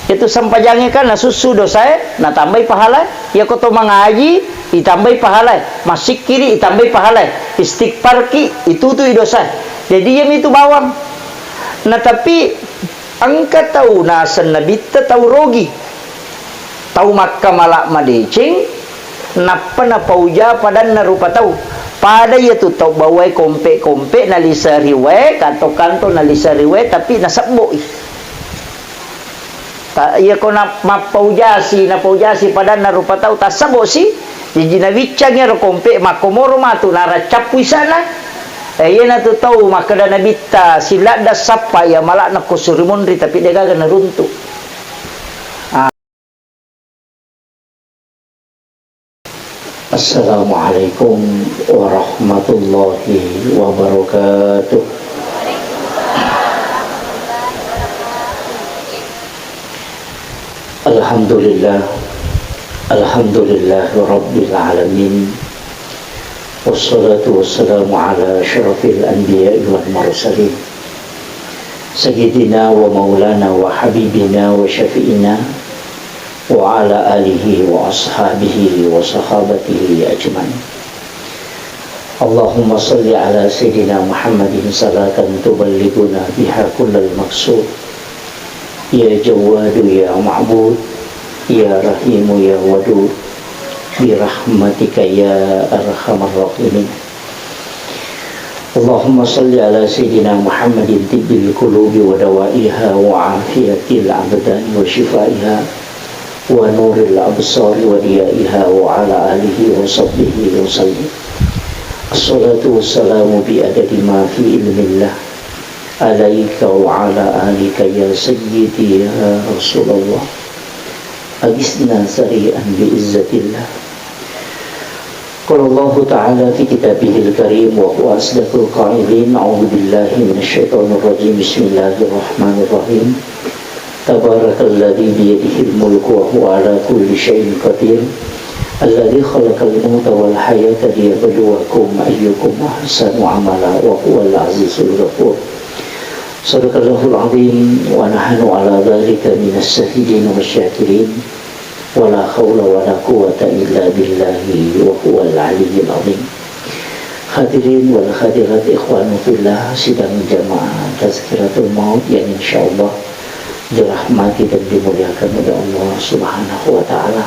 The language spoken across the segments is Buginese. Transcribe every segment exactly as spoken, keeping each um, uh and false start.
Itu sempajangnge kan nasussu dosae, natambai pahalae. Iyako to mangaji, itambai pahalae. Massikkiri, itambai pahalae. Istighfarki, itutui dosae. Jadi iyami tu bawang. Nah, tapi engka tau naseng nabitta tau rogi. Tau makkamala madeceng, nappa napauja padanna rupa tau. Pada iyatu tau bawae kompe-kompe naliseri wae, kanto-kanto naliseri wae, tapi nasebboi. Ta-, iyako na-, mappaujasi, napaujasi padanna rupa tau, tassebosi, jaji nawiccang iyaro kompe, makkomoro matu, naraccappu isana. Eh, iyanatu tau makkeda nabitta, siladda sappa iya mala'na ko suri monri, tapi degaga naruntu. Ah. Assalamualaikum warahmatullahi wabarakatuh. Alhamdulillah. Alhamdulillah Rabbil Alamin. Wassalatu wassalamu ala asyrafil anbiya'i wal mursalin. Sayyidina wa maulana wa habibina wa syafi'ina wa ala alihi wa ashabihi wa sahabatihi ajmain. Allahumma salli ala Sayyidina Muhammadin salatan tuballighuna biha kullal maqsud. Ya Jawwadu ya Ma'bud, ya Rahimu ya Wadud, bi rahmatika ya arhamar rahimin. Allahumma salli ala Sayyidina Muhammadin tibbil qulubi wa dawaiha wa afiyatil abdani wa shifaiha wa nuril absari wa diyaiha wa ala alihi wa sahbihi wa sallim. Assalatu wassalamu bi adadi ma fi ilmillah alaika wa ala alika ya sayyidi ya Rasulullah. Agisna sari'an bi izzatillah. Qala Allahu ta'ala fi kitabihil karim wa huwa asdaqul qailin, a'udzu billahi minasy syaithanir rajim. Bismillahirrahmanirrahim. Tabarakalladzi biyadihil mulku wa huwa ala kulli syai'in qadir. Alladzi khalaqal mauta wal hayata liyabluwakum ayyukum ahsanu amala wa huwal azizul ghafur. Sadaqallahul azim wa nahnu ala dzalika minas syahidin wasy syakirin. Wala haula wala quwwata illa billahi wa huwal aliyyil azim. Hadirin wal hadirat, ikhwanu fillah, sidang jamaah tazkiratul maut yang insyaallah dirahmati dan dimuliakan oleh Allah Subhanahu wa taala.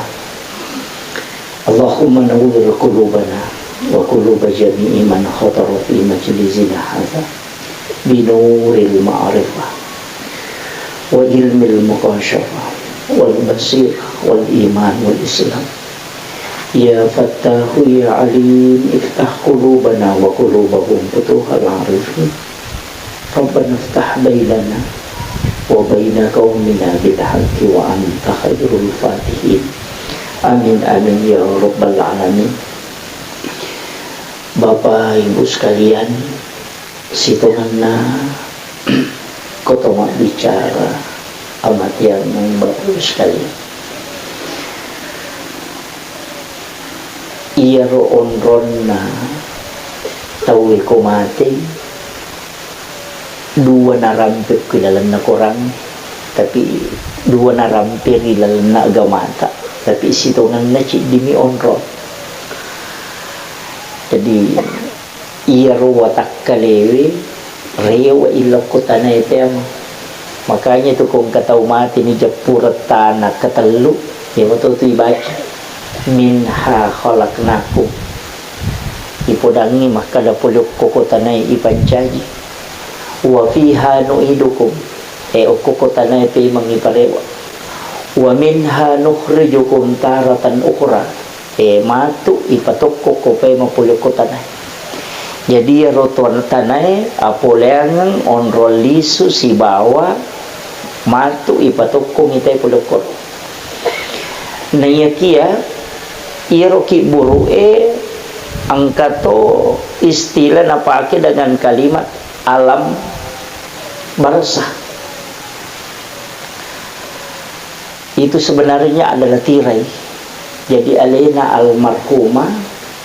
Allahumma nawwir qulubana wa quluba jami'i man hadara fi majlisina hadza binuril ma'rifah wa ilmil mukasyafah wal basirah wal iman wal islam. Ya Fattahu ya Alim, iftah qulubana wa qulubahum futuhal arifin. Rabbana iftah bainana wa baina qaumina bil haqqi wa anta khairul fatihin. Amin, amin, ya rabbal alamin. Bapak, Ibu sekalian, sitongenna koto mabbicara, amatiangeng Bapak Ibu sekalian. Iyaro onronna tauwe ko mate, dua narampe ku lalenna korang, tapi dua narampe ri lalenna agamata, tapi sitongenna ciddimi onrong. Jadi, iyaro watakkalewe rewe ilokko tanae peang. Makanya tu ko engka tau mate ni jeppureng tana ketellu, iya mato tu ibaca, "Minha khalaqnakum." Ipodangngi makkada pole okko ko tanae ipancaji. "Wa fiha nu'idukum." E, okko ko tanae pemeng iparewa. "Wa minha nukhrijukum taratan ukhra." E, matu ipatokko ko pae mapole ko tanae. Jadi, iyaro tuan tanae apoleangeng onrong lisu sibawa matu ipatokkongi tae pole ko. Naiyakia iyaro kibburu'e engka to istilah napake dengan kalimat alam barzakh. Itu sebenarnya adalah tirai. Jadi, alena almarhumah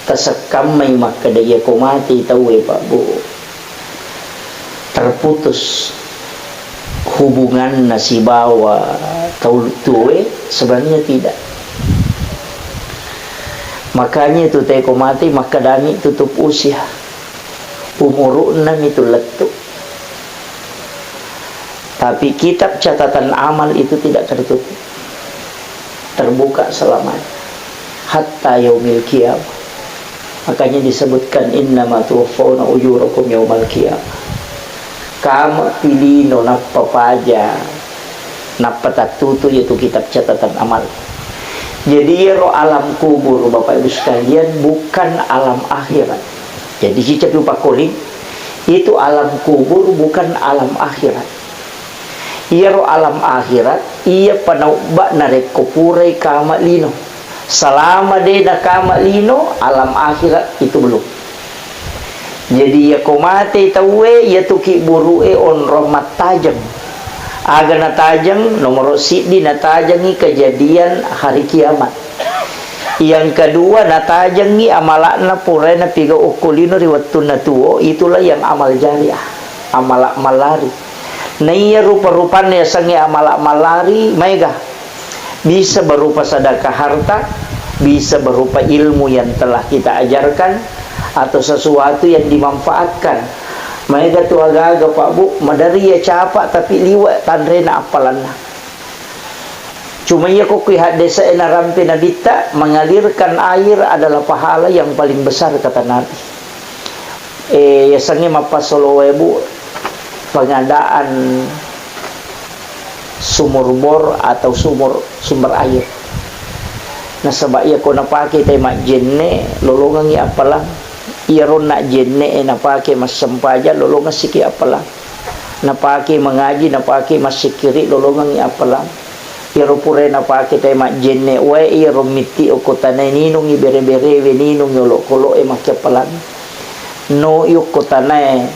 tasekkammai makkeda, iya ko mate tauwe, Pak, Bu, terputus hubunganna sibawa tau tuwe, sebenarnya tidak. Makanya itu teko mati, makkedami tutup usia. Umuru'na mi tu lettu. Tapi kitab catatan amal itu tidak tertutup. Terbuka selamanya. Hatta yaumil qiyamah. Makanya disebutkan, "Innama tuwaffawna ujurakum yaumal qiyamah." Kama pilino nappa paja, nappa tattutu yaitu kitab catatan amal. Jadi, iyaro alam kubur, Bapak Ibu sekalian, bukan alam akhirat. Jadi, sicapi upakkoling, itu alam kubur bukan alam akhirat. Iyaro alam akhirat, iya panaubba narekko purai kama lino. Salama de nakama lino, alam akhirat itu belum. Jadi, iyako matei tauwe, iyatu kibburu'e onrong mattajeng. Aga natajeng? Nomoro siddi, natajengi kejadian hari kiamat. Yang kedua, natajengi amala'na purae napigau okko lino ri wettunna tuo, itulah yang amal jariah, amala mallari. Naiya rupa-rupanna yasengnge amala mallari maega. Bisa berupa sedekah harta, bisa berupa ilmu yang telah kita ajarkan, atau sesuatu yang dimanfaatkan. Maega tu aga-aga, Pak Bu, maderri iya capa tapi liwe tanrena appalanna. Cuma iya ko kui haddese narampe Nabitta, mengalirkan air adalah pahala yang paling besar, kata Nabi. Eh, yasengnge mappasolo wae, Bu, pengadaan sumur bor atau sumur, sumber air. Nasaba iya ko napake tai majjenne, lolongengngi appalang. Iyaro najjenne e napake massempajang, lolongeng siki appalang. Napake mangaji, napake massikkiri, lolongengngi appalang. Iyaro purae napake tai majjenne wae, iyaro mitti okko tanae ninungngi bere-berewe, ninungngi olokolo'e makkeappalang. No i okko tanae,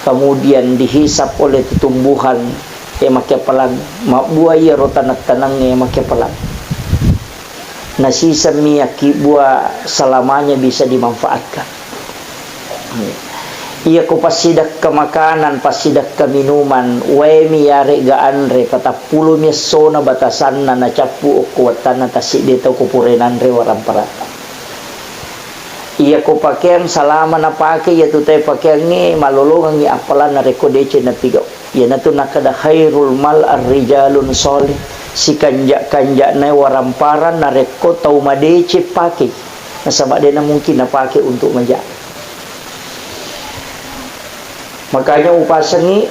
kemudian dihisap oleh tumbuhan, e makkeappalang. Mabbua iyaro taneng-tanengnge makkeappalang. Nasisemmi yakkibua selamanya bisa dimanfaatkan. Iyako passidekka makanan, passidekka minuman, waemi yaregga anre, patappulomi essona batasanna nacappu okko wettanna tassiddi tau ko purae nanre waramparatta. Iyako pakeang salama napake, iyatu tae pakeangnge malolongengngi appalanna rekko deceng napigau. Iyanatu nakkeda, "Khairul mal ar-rijalun shalih." Sikanja-kanja'nae waramparang narekko tau madeceng pakei. Nasaba de'na mungkin napake untuk maja. Makanya upasengngi,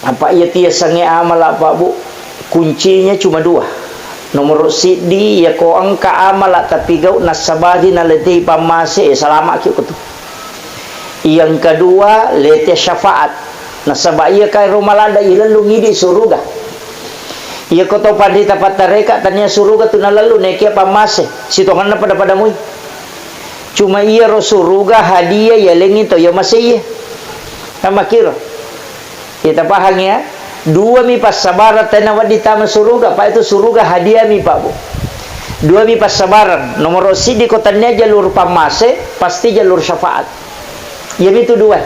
apa iya tiasengnge amala, Pak Bu, kuncinya cuma dua. Nomoro siddi, iyako engka amala tapigau nassabari naletei pammase, eh, salama'ki ko tu. Yang kedua, lete syafaat. Nasaba iya kairo maladda ilellung idi suruga. Iyako to panrita pattareka tania suruga tu nalellu, nekia pammase, sitongenna pada-pada mui. Cuma iyaro suruga hadiah yalengngi to iya maseiye. Kan makkiro. Kita pahang ya. Dua mi passabarang tena wedding tama suruga, Pak, itu suruga hadiah mi, Pak, Bu. Dua mi passabarang. Nomoro siddi ko tania jalur pammase, pasti jalur syafaat. Iyamitu dua.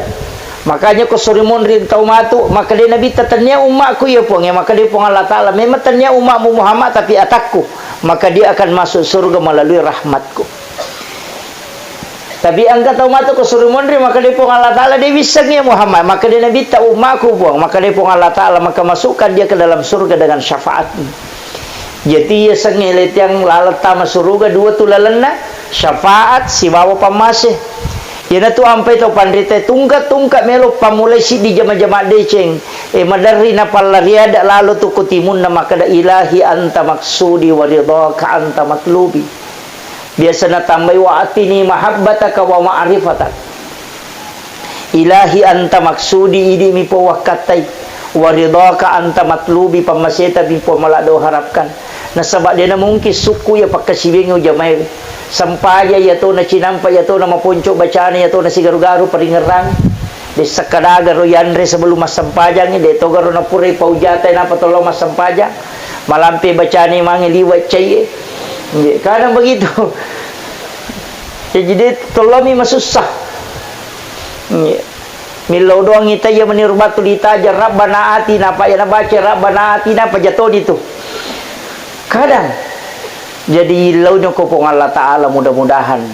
Makanya ko suri monri tau matu, maka dia Nabi, "Tania ummaku ya Puang, ya maka dia Puang Allah Ta'ala. Memang tania ummamu Muhammad, tapi atakku, maka dia akan masuk surga melalui rahmatku." Tapi engka tau matu ko suri monri, maka dia Puang Allah Ta'ala, dia wissengngi ya Muhammad, maka dia Nabi, "Ta ummaku Puang, maka dia Puang Allah Ta'ala, maka masukkan dia ke dalam surga dengan syafaatmu." Jadi, iya sengnge letiang laleng tama suruga dua tu lalenna, syafaat sibawa pammase. Iyanatu ampai tau panrita tungka-tungka melo pammulai siddi jama-jama deceng, e, maderri napallariada lalo tu ko timunna makkeda, "Ilahi anta maksudi wa ridhaka anta matlubi." Biasa natambai, "Wa atini mahabbataka wa ma'rifatak." Ilahi anta maksudi, idi mi Puang wakkattai, wa ridhaka anta matlubi, pammaseta mi Puang maladde uharapkan. Nasaba dena mungkin sukku iya pakkasiwiangngi ujamaewe. Sampaja iya tona cinampa, iya tona maponco bacana, iya tona sigaru-garu paringerrang. De sakkadaga ro yanre sebelum massempajangngi, de togaro napurai paujatai napa tollo massempajang. Malampe bacani mange liwa cai e. Nggih, kadang begitu. Jadi, de tollomi masussa. Nggih. Millau doang ita iya meniru batu ditajang, "Rabbana atina," apa iya nabaca, "Rabbana atina," apa jatoni tu. Kadang. Jadi, illauni ko Puang Allah Ta'ala, mudah-mudahan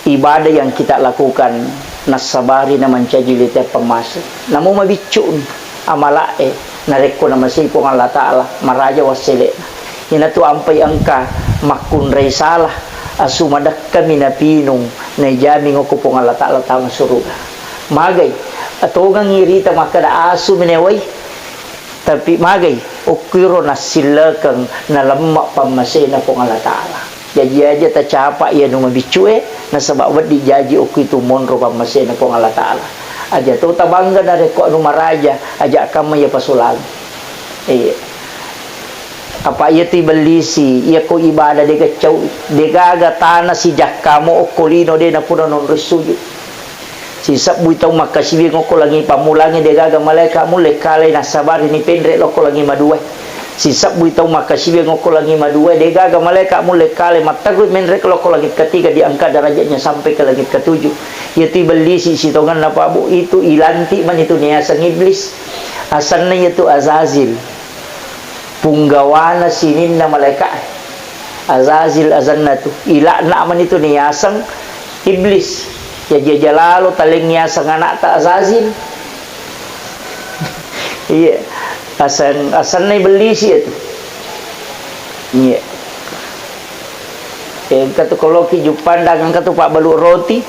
ibadah yang kita lakukan nassabari na mancaji lite pammase. Namo mabiccu ni amala'e, narekko namasei Puang Allah Ta'ala, maraja wassele'na. Inatu ampai engka makkunrai salah, asu madekkami napinung, naijami ngoko Puang Allah Ta'ala tama suruga. Magai, atongengi rita makkeda asu menewai, tapi magai, okkuiro nassillekeng nalemma pammasena Puang Allah Ta'ala. Jaji aja tacapa iya nu mabiccue, nasaba wedding jaji okkuitu monro pammasena Puang Allah Ta'ala. Aja to tabangga narekko anu maraja, aja kamma iya pasulang. Iya. Apa iya tu ibellisi, iya ko ibadah de gaccau, de gaga tana sijakkamu okko lino de napura nonroi sujud. Sisebbui tau makkasiwiang okko langi pammulangnge, de gaga malaeka mulle kalai nassabari ni penre lokko langi maduae. Sisebbui tau makkasiwiang okko langi maduae, de gaga malaeka mulle kalai matterru menre lokko langit ketiga, diangkat derajatnya sampai ke langit ketujuh. Iya tu ibellisi sitongenna, Pak Bu, itu ilantik mani tu niaseng iblis. Asenna iya tu Azazil. Punggawana sininna malaeka'e. Azazil asenna tu. Ila'na mani tu niaseng iblis. Jaji aja lalo taleng niaseng anakta Azazil. Iya. Aseng, asenna ibellisi iya tu. Iya. Engka tu koloki juppandang, engka tu pabbalu roti.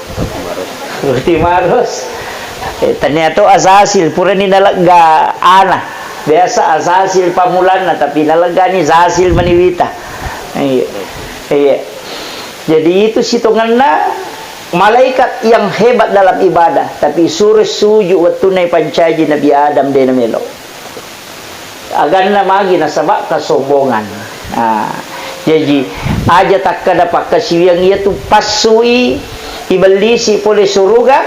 Roti maros. Eh, tania to Azazil, purani nalegga ana. Biasa Azazil pammulanna, tapi naleggani Zazil maniwita. Iya. Iya. Jadi itu sitongenna malaikat yang hebat dalam ibadah, tapi suruh sujud wettunna ipancaji Nabi Adam, de namelo. Aganna magi nasaba kesombongan. Ah, jaji aja takkada pakkasiwiang iya tu passui ibellisi pole suruga,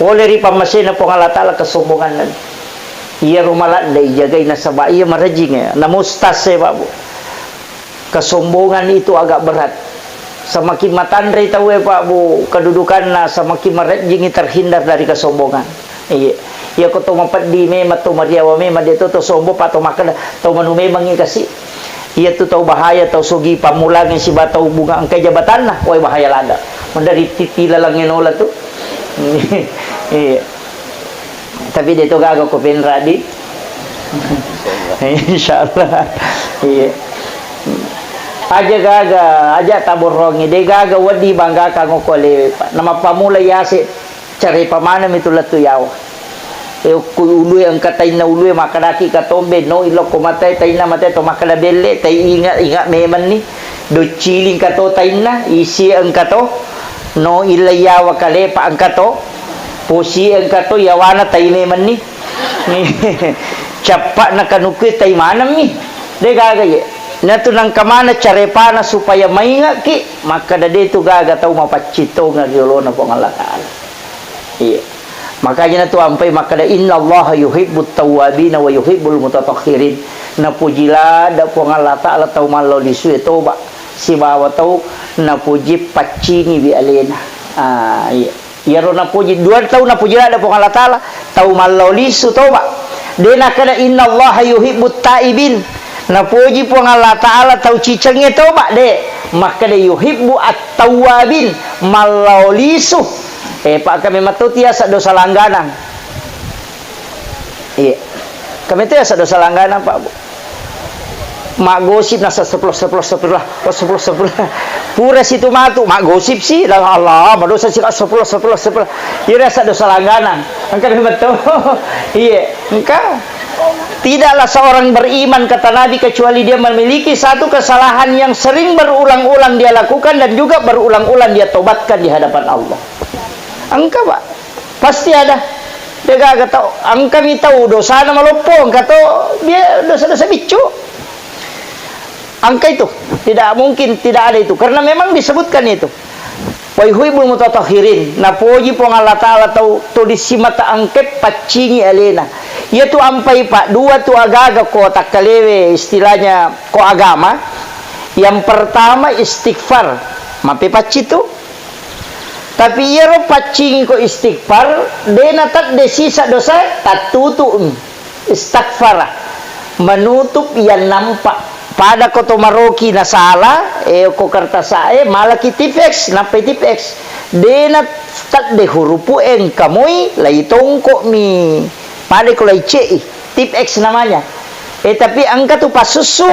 pole ri pammasena Puang Allah Ta'ala kesombonganna. Iya ro maladde ijagai nasaba iya marejing ya. Namustas ya, Pak Bu. Kesombongan itu agak berat. Semakin matanre tauwe, Pak Bu, kedudukanna, semakin marejjingi terhindar dari kesombongan. Iya. Iya ko to mapeddi memang, to mariawa memang, de to, to sombong, Pak, to makkeda, to manu memangngi kasi. Iya tu tau bahaya, tau sogi pammulangi siba tau bunga engkai jabatanna, woi bahaya lada. Mendari titi lalangnge nola tu. Iya. Tapi de to gaga ko penra di. Insyaallah. Iya. Aja gaga, aja taborrongi, de gaga wedding banggakang okko alewe, Pak. Namappamula yase, carepa maneng mi tu lettu yawa. E, okko ulue engka tainna ulue, makkedaki ka tombe, no ilokko matae tainna matae to makkeda belle, tai inga, inga memenni. Docciling ka to tainna, isi engka to, no illa yawa kalepa engka to, posi engka to, yawana tai memenni. Cappa'na kanukue tai manemmi. De gaga ye. Natu nangka maneng carepana supaya maingekki, makkeda de tu gaga tau mapaccing tongeng ri olona Puang Allah Ta'ala. Iya. Makanya natu ampai makkeda, "Innallaha yuhibbut tawwabina wa yuhibbul mutatahhirin." Napuji ladde Puang Allah Ta'ala tau mallau lisue toba, sibawa tau napuji paccingiwi alena. Ah, iya. Iyaro napuji, dua tau napuji ladde Puang Allah Ta'ala, tau mallau lisu toba. De nakkeda, "Innallaha yuhibbut taibin." Napuji Puang Allah Ta'ala tau cicengnge toba, de. Makkeda, "Yuhibbu at-tawwabin," mallau lisu. Eh, Pak, kami metto tiasa dosa langganang. Iya. Kami tiasa dosa langganang, Pak, Bu. Maggosip nasa sepuluh, sepuluh, sepuluh, sepuluh, sepuluh. Pura situ matu, maggosip si, la Allah, madosa si, sepuluh, sepuluh, sepuluh. Iya, rasa dosa langganang. Engka memang to. Iya, engka. Tidaklah seorang beriman, kata Nabi, kecuali dia memiliki satu kesalahan yang sering berulang-ulang dia lakukan dan juga berulang-ulang dia tobatkan di hadapan Allah. Engka, Pak. Pasti ada. De gaga tau, engkami tau dosana maloppo, engka to, dia dosa-dosa biccu. Engka itu. Tidak mungkin tidak ada itu. Karena memang disebutkan itu. Wa yuhibbul mutatahhirin. Napoji Puang Allah Ta'ala tau, tuli simata engke paccingi alena. Iya tu ampai, Pak, dua tu agaga ko takkalewe istilahnya ko agama. Yang pertama istighfar. Mape pacci tu. Tapi iyaro paccingiko istighfar, de' natedde sisa dosae, tattutu'mi. Istaghfara, menutup yang nampak. Pada ko to maroki nasala, eh, ko kertasae, malaki tipex, nappai tipex. De' natedde hurupu engka moi, lai tongko'mi. Pada ko lai ce'i, tipex namanya. Eh, tapi engka tu pasussu,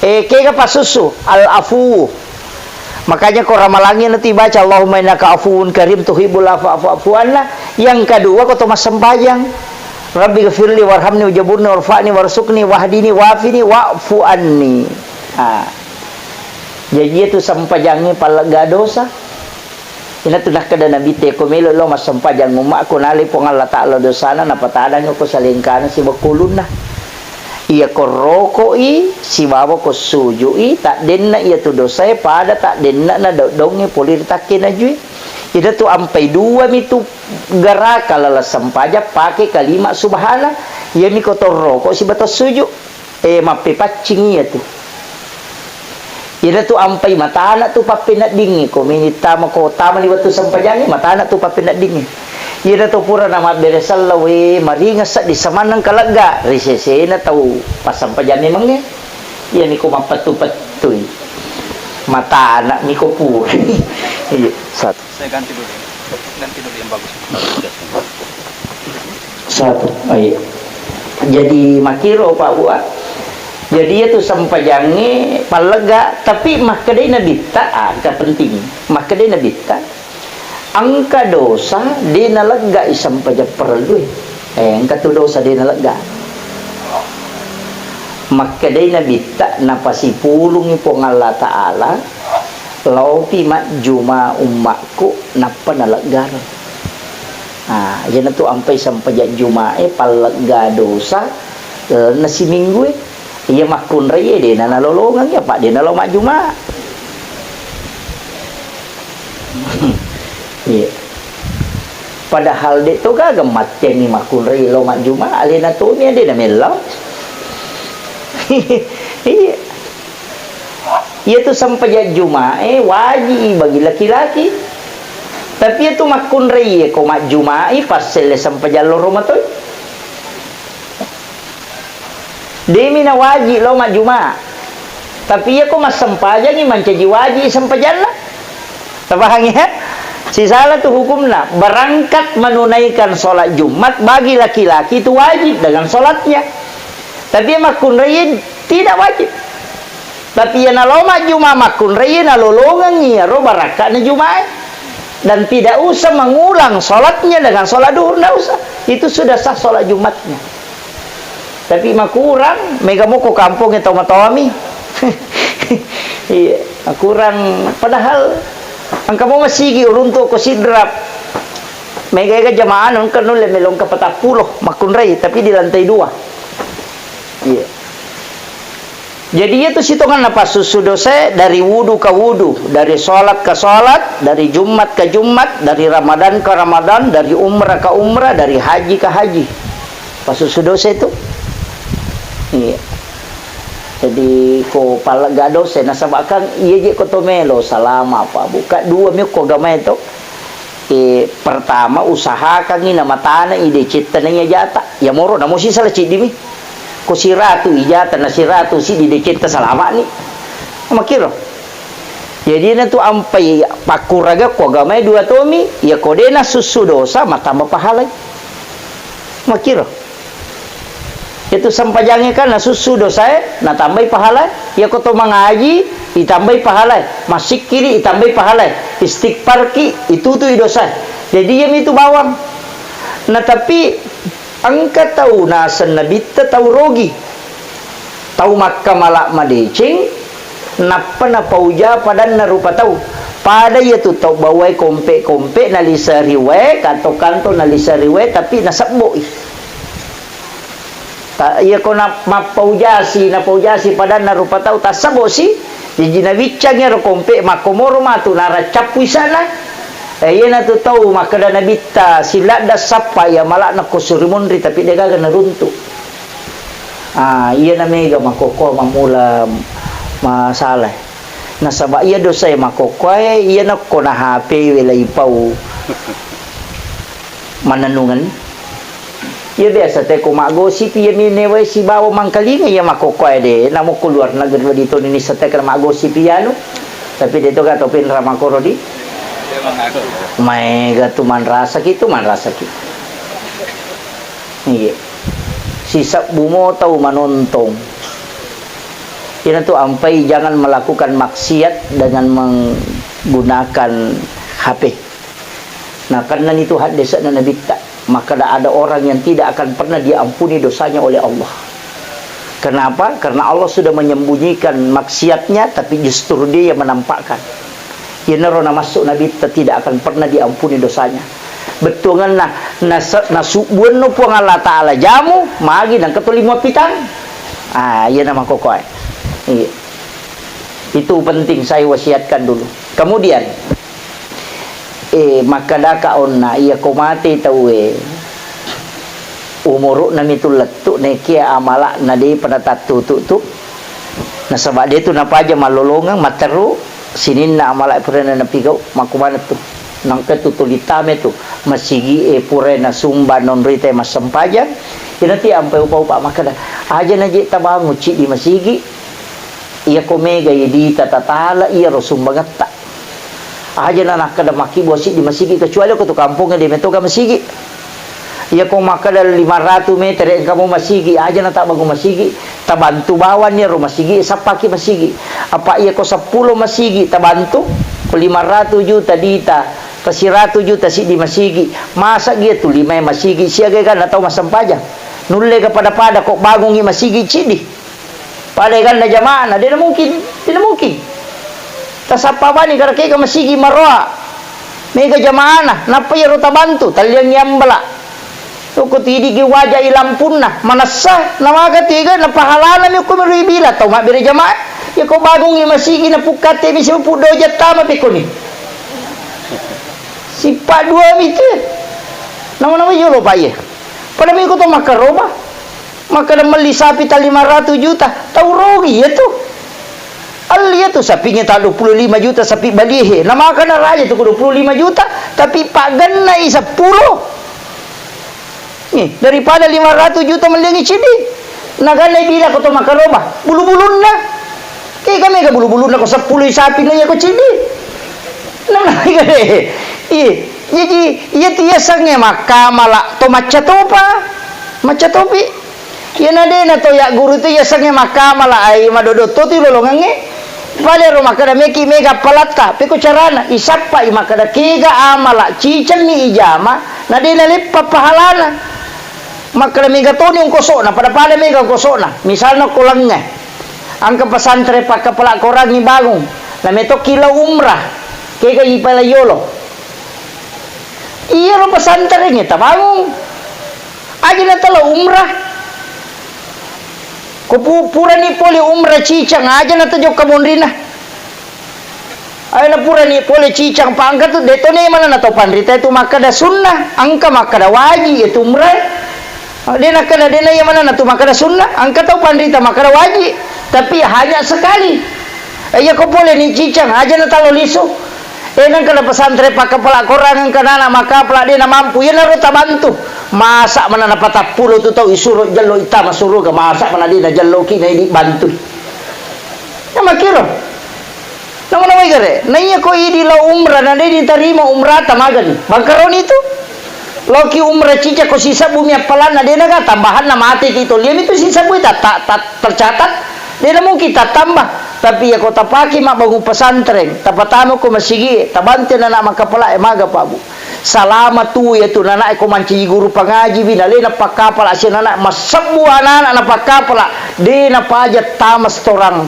eh, kega pasussu, al-afu. Makanya ko ramalangi nanti baca, "Allahumma innaka afuwun karim tuhibbul afwa fa'fu anna." Yang kedua, ko to massempajang, "Rabbi ghafirli warhamni wajaburni warfa'ni warzuqni wahdini wafini wa'fu anni." Ah. Jadi itu sempajangi pallegga dosa. Inatu nakkeda Nabitta, "Ko melo lao massempajang ummakku, nalai Puang Allah Ta'ala dosana, napatadangngi ko salengkana sibawa ulunna. Iya ko roko'i sibawa ko suju'i, taddenna iyatu dosae pada taddenna na do-, dongnge pole ri takkenajue." Inatu ampai dua mitu garaka laleng sempajang pake kalima subhana. Iyami ko to roko sibawa to suju. Eh, mappepaccing iyatu. Iyana tu ampai matana tu pappeneddingngi, ko mini tama, ko tamani wettu sempajangnge, matana tu pappeneddingngi. Iyana tu pura namabbere selleng, we, maringeng seddi, semanneng kalegga ri sesena tau passempajangnge mengnge. Iyani ko mappettu-pettui. Matana mi ko pura. Iya. Satu. Saya ganti dulu ya. Ganti dulu yang bagus. Satu. Oh, iya. Jadi makkiro, Pak, Bu, ah. Jadi iyatu sempajangnge pallegga, tapi makkedai Nabitta, ah, engka penting. Makkedai Nabitta, engka dosa de naleggai sempajang parellue. Eh, engka tu dosa de nalegga. Makkedai Nabitta, napasipulungi Puang Allah Ta'ala, laopi majjuma ummakku, nappa naleggareng. Ah, iyanatu ampai sempajang Juma'e, pallegga dosa, eh, na siminggue. Iya makkunraie de na nalolongengngi, apa de nalo majjuma. Iya. Padahal de to gaga mattenni makkunrai lo majjuma, alena tomi ade na mellau. Iya. Iyatu sempajang Juma'e waji'i bagi laki-laki. Tapi iyatu makkunraie ko majjuma'i passelle sempajang loro matoi. Demi na waji' lo majjuma'. Tapi iya ko massempajangi mancaji waji' sempajanna. Tapahangi, ya? Sisala tu hukumna. Berangkat menunaikan sholat Jumat bagi laki-laki itu wajib dengan sholatnya. Tapi iya makkunrai tidak wajib. Tapi iya nalo majjuma' makkunrai, nalolongengngi iyaro barakka'na Juma'e. Dan tidak usah mengulang sholatnya dengan sholat duhur, ndak usah. Itu sudah sah sholat Jumatnya. Tapi makurang, mega moko kampongnge tau matoami. Iya, makurang. Padahal engka mo masigi uruntu ko Sidrap. Mega ega jamaah engka nulle melongka patappulo makkunrai, tapi di lantai dua. Iya. Jadi, iyatu sitongenna passussu dosae dari wudu ka wudu, dari sholat ka sholat, dari Jumat ka Jumat, dari Ramadan ka Ramadan, dari umrah ka umrah, dari haji ka haji. Passussu dosa itu. Iya. Jadi, ko pallegga dosa, nasaba kan iya je ko to melo salama, Pak, Bu. Ka dua mi ko agamae to. Eh, pertama, usahakangngi namatana i decetta naiya jata. Iyamoro namo sisala ciddimi. Ko siratu ijata na siratu siddi decetta salama'ni. Makkiro. Jadi, iyana tu ampai pakkuraga ko agamae dua tomi, iya ko de nasussu dosa, matamba pahalai. Makkiro. Iyatu sempajangnge kan nasussu dosae, natambai pahala. Iyako to mangaji, itambai pahala. Massikkiri, itambai pahala. Istighfarki, itutui dosae. Jadi, iyamitu bawang. Nah, tapi engka tau naseng Nabitta tau rogi. Tau makkamala madeceng, nappa napauja padanna rupa tau. Pada iyatu tau bawae kompe-kompe nalisa ri wae, kanto-kanto nalisa ri wae, tapi nasebbo'i. Ta-, iya ko na-, mappaujasi, napaujasi padanna rupa tau, tassebosi, jaji nawiccangi ero kompe, makkomoro matu naraccappu isana. Eh, iyanatu tau makkeda Nabitta, siladda sappa iya malakna ko suri munri, tapi degaga naruntu. Ah, iyana mega makkokkoe mammula masalah. Nasaba iya dosae makkokkoe, iyana ko na H P we laipau manennungeng. Iya biasa te ko maggosip, iya mi newae sibawa mangkalinga iya makkokkoe de. Namo ko luar negeri di Indonesia te kena maggosip iyanu. Tapi de to ga to pinra makkoro di. Maega tu manrasaki tu, manrasaki. Iya. Sisebbu mo tau manontong. Iyanatu ampai jangan melakukan maksiat dengan menggunakan H P. Nah, karena itu haddese'na Nabitta, maka ada orang yang tidak akan pernah diampuni dosanya oleh Allah. Kenapa? Karena Allah sudah menyembunyikan maksiatnya, tapi justru dia yang menampakkan. Iyanaro namassu Nabitta tidak akan pernah diampuni dosanya. Bettuangenna, nase-, nasubbuanno Puang Allah Ta'ala jamu, magi nengka tuli muappitang. Ah, iyana makkokkoe. Iya. Itu penting saya wasiatkan dulu. Kemudian, eh, makkedaka onna, iya ko mate tauwe, umuru'na mitu lettu, nekia amala'na depa natattutu tu. Nasaba de tu napaja mallolongeng, matteru, sininna amala purana napigau, makkumaneng tu. Nangka tu tuli tame tu, masigi e pura nasumba nonrita massempajang, inati ampai upa-upa makkeda, aja na je tabangun ciddi masigi, iya ko mega idita tatala iyaro sumbangetta. Aja na nakkeda makkibua siddi masigi, kecuali ko tu kampongnge de metoga masigi. Iya ko makkeda lima ratu meter engka mo masigi, aja na tabbangun masigi, tabantu bawang iyaro masigi, sappaki masigi. Apa iya ko seppulo masigi tabantu, ko lima ratu juta dita, ko siratu juta siddi masigi, masa gia tu limae masigi, siaga ga na tau massempajang. Nulle ga pada-pada ko bangungi masigi ciddi. Pada eganna jama'na, de na mungkin, de na mungkin. Tasappa bani karakega masigi maroa. Mega jama'na, nappa iyaro tabantu, talliangngi ambala. Ko tu idi gi wajai lampunna, manessa, namaga tega, na pahalana mi ko mero ibila, tau mabbere jamaah. Iya ko bangungi masigi na pukkatte mi sipuddo jattama pekoni. Sippa dua mi tu. Nama-nama yolo pa iya. Pada mi ko to makkaroba. Makkeda melli sapi ta lima ratu juta, tau rugi iyatu. Elli iyatu sapingnge ta dua puluh lima juta sapi balihe. Namakana raja tu ko dua puluh lima juta, tapi paggennai seppulo. Nih, daripada lima ratu juta melliangngi ciddi. Nagannai bila ko to makkaroba, bulu-bulunna. Kega mega bulu-bulunna ko seppulo i sapi na iya ko ciddi. Nana iya. Jaji iyatu yasengnge makkamala to macca topa. Macca topi. Iyana de na to yagguru tu yasengnge makkamala ai madodotto tu lolongengnge. Pada ro makkeda meki mega appalatta, peko carana, isappai makkeda kega amala cicenni ijama, na de naleppa pahalana. Makkeda mega toni ongkoso'na, pada-pada mega ongkoso'na. Misalna ko lengnge, engka pesantren pakkapala korangngi bangung, na metokki lao umrah, kega ipalai yolo. Iyaro pesantrengnge tabangung. Aja na talo umrah. Ko pu-, purani pole umrah cicang, aja na tajokka monrina. Ayo na purani pole cicang pangka tu, de to ne mana na tau panrita tu makkeda sunnah, engka makkeda wajib ya tu umrah. De nakkeda de na iya mana na tu makkeda sunnah, engka tau panrita makkeda wajib, tapi hanya sekali. Iya ko pole ni cicang, aja na talo lisu. Eh, nengka na pesantren pakkapala korang, engka nana makkapala de na mampu, iyanaro tabantu. Masa mana na patappulo tu tau isuro jello ittama suruga, masa mana de na jelloki na idi bantui. Ya makkiro. Nama-namai gare, na iya ko idi lao umrah, na de ditarima umrah ta magani. Bangkaroni tu. Laoki umrah cica ko sisebbu mi appalanna, de naga tambahanna mateki to. Liami tu sisebbu ta, ta, ta, tercatat. De na mungkin tattambah. Tapi iya ko tapake mabbangung pesantren, tapatama ko masigi, tabantu na anak makkapala e maga pabu. Salama tu iya tu nana e ko mancaji guru pangaji wi, nalena pakkapala asia nana massebbu anak-anak na pakkapala, de na paja tama setoran.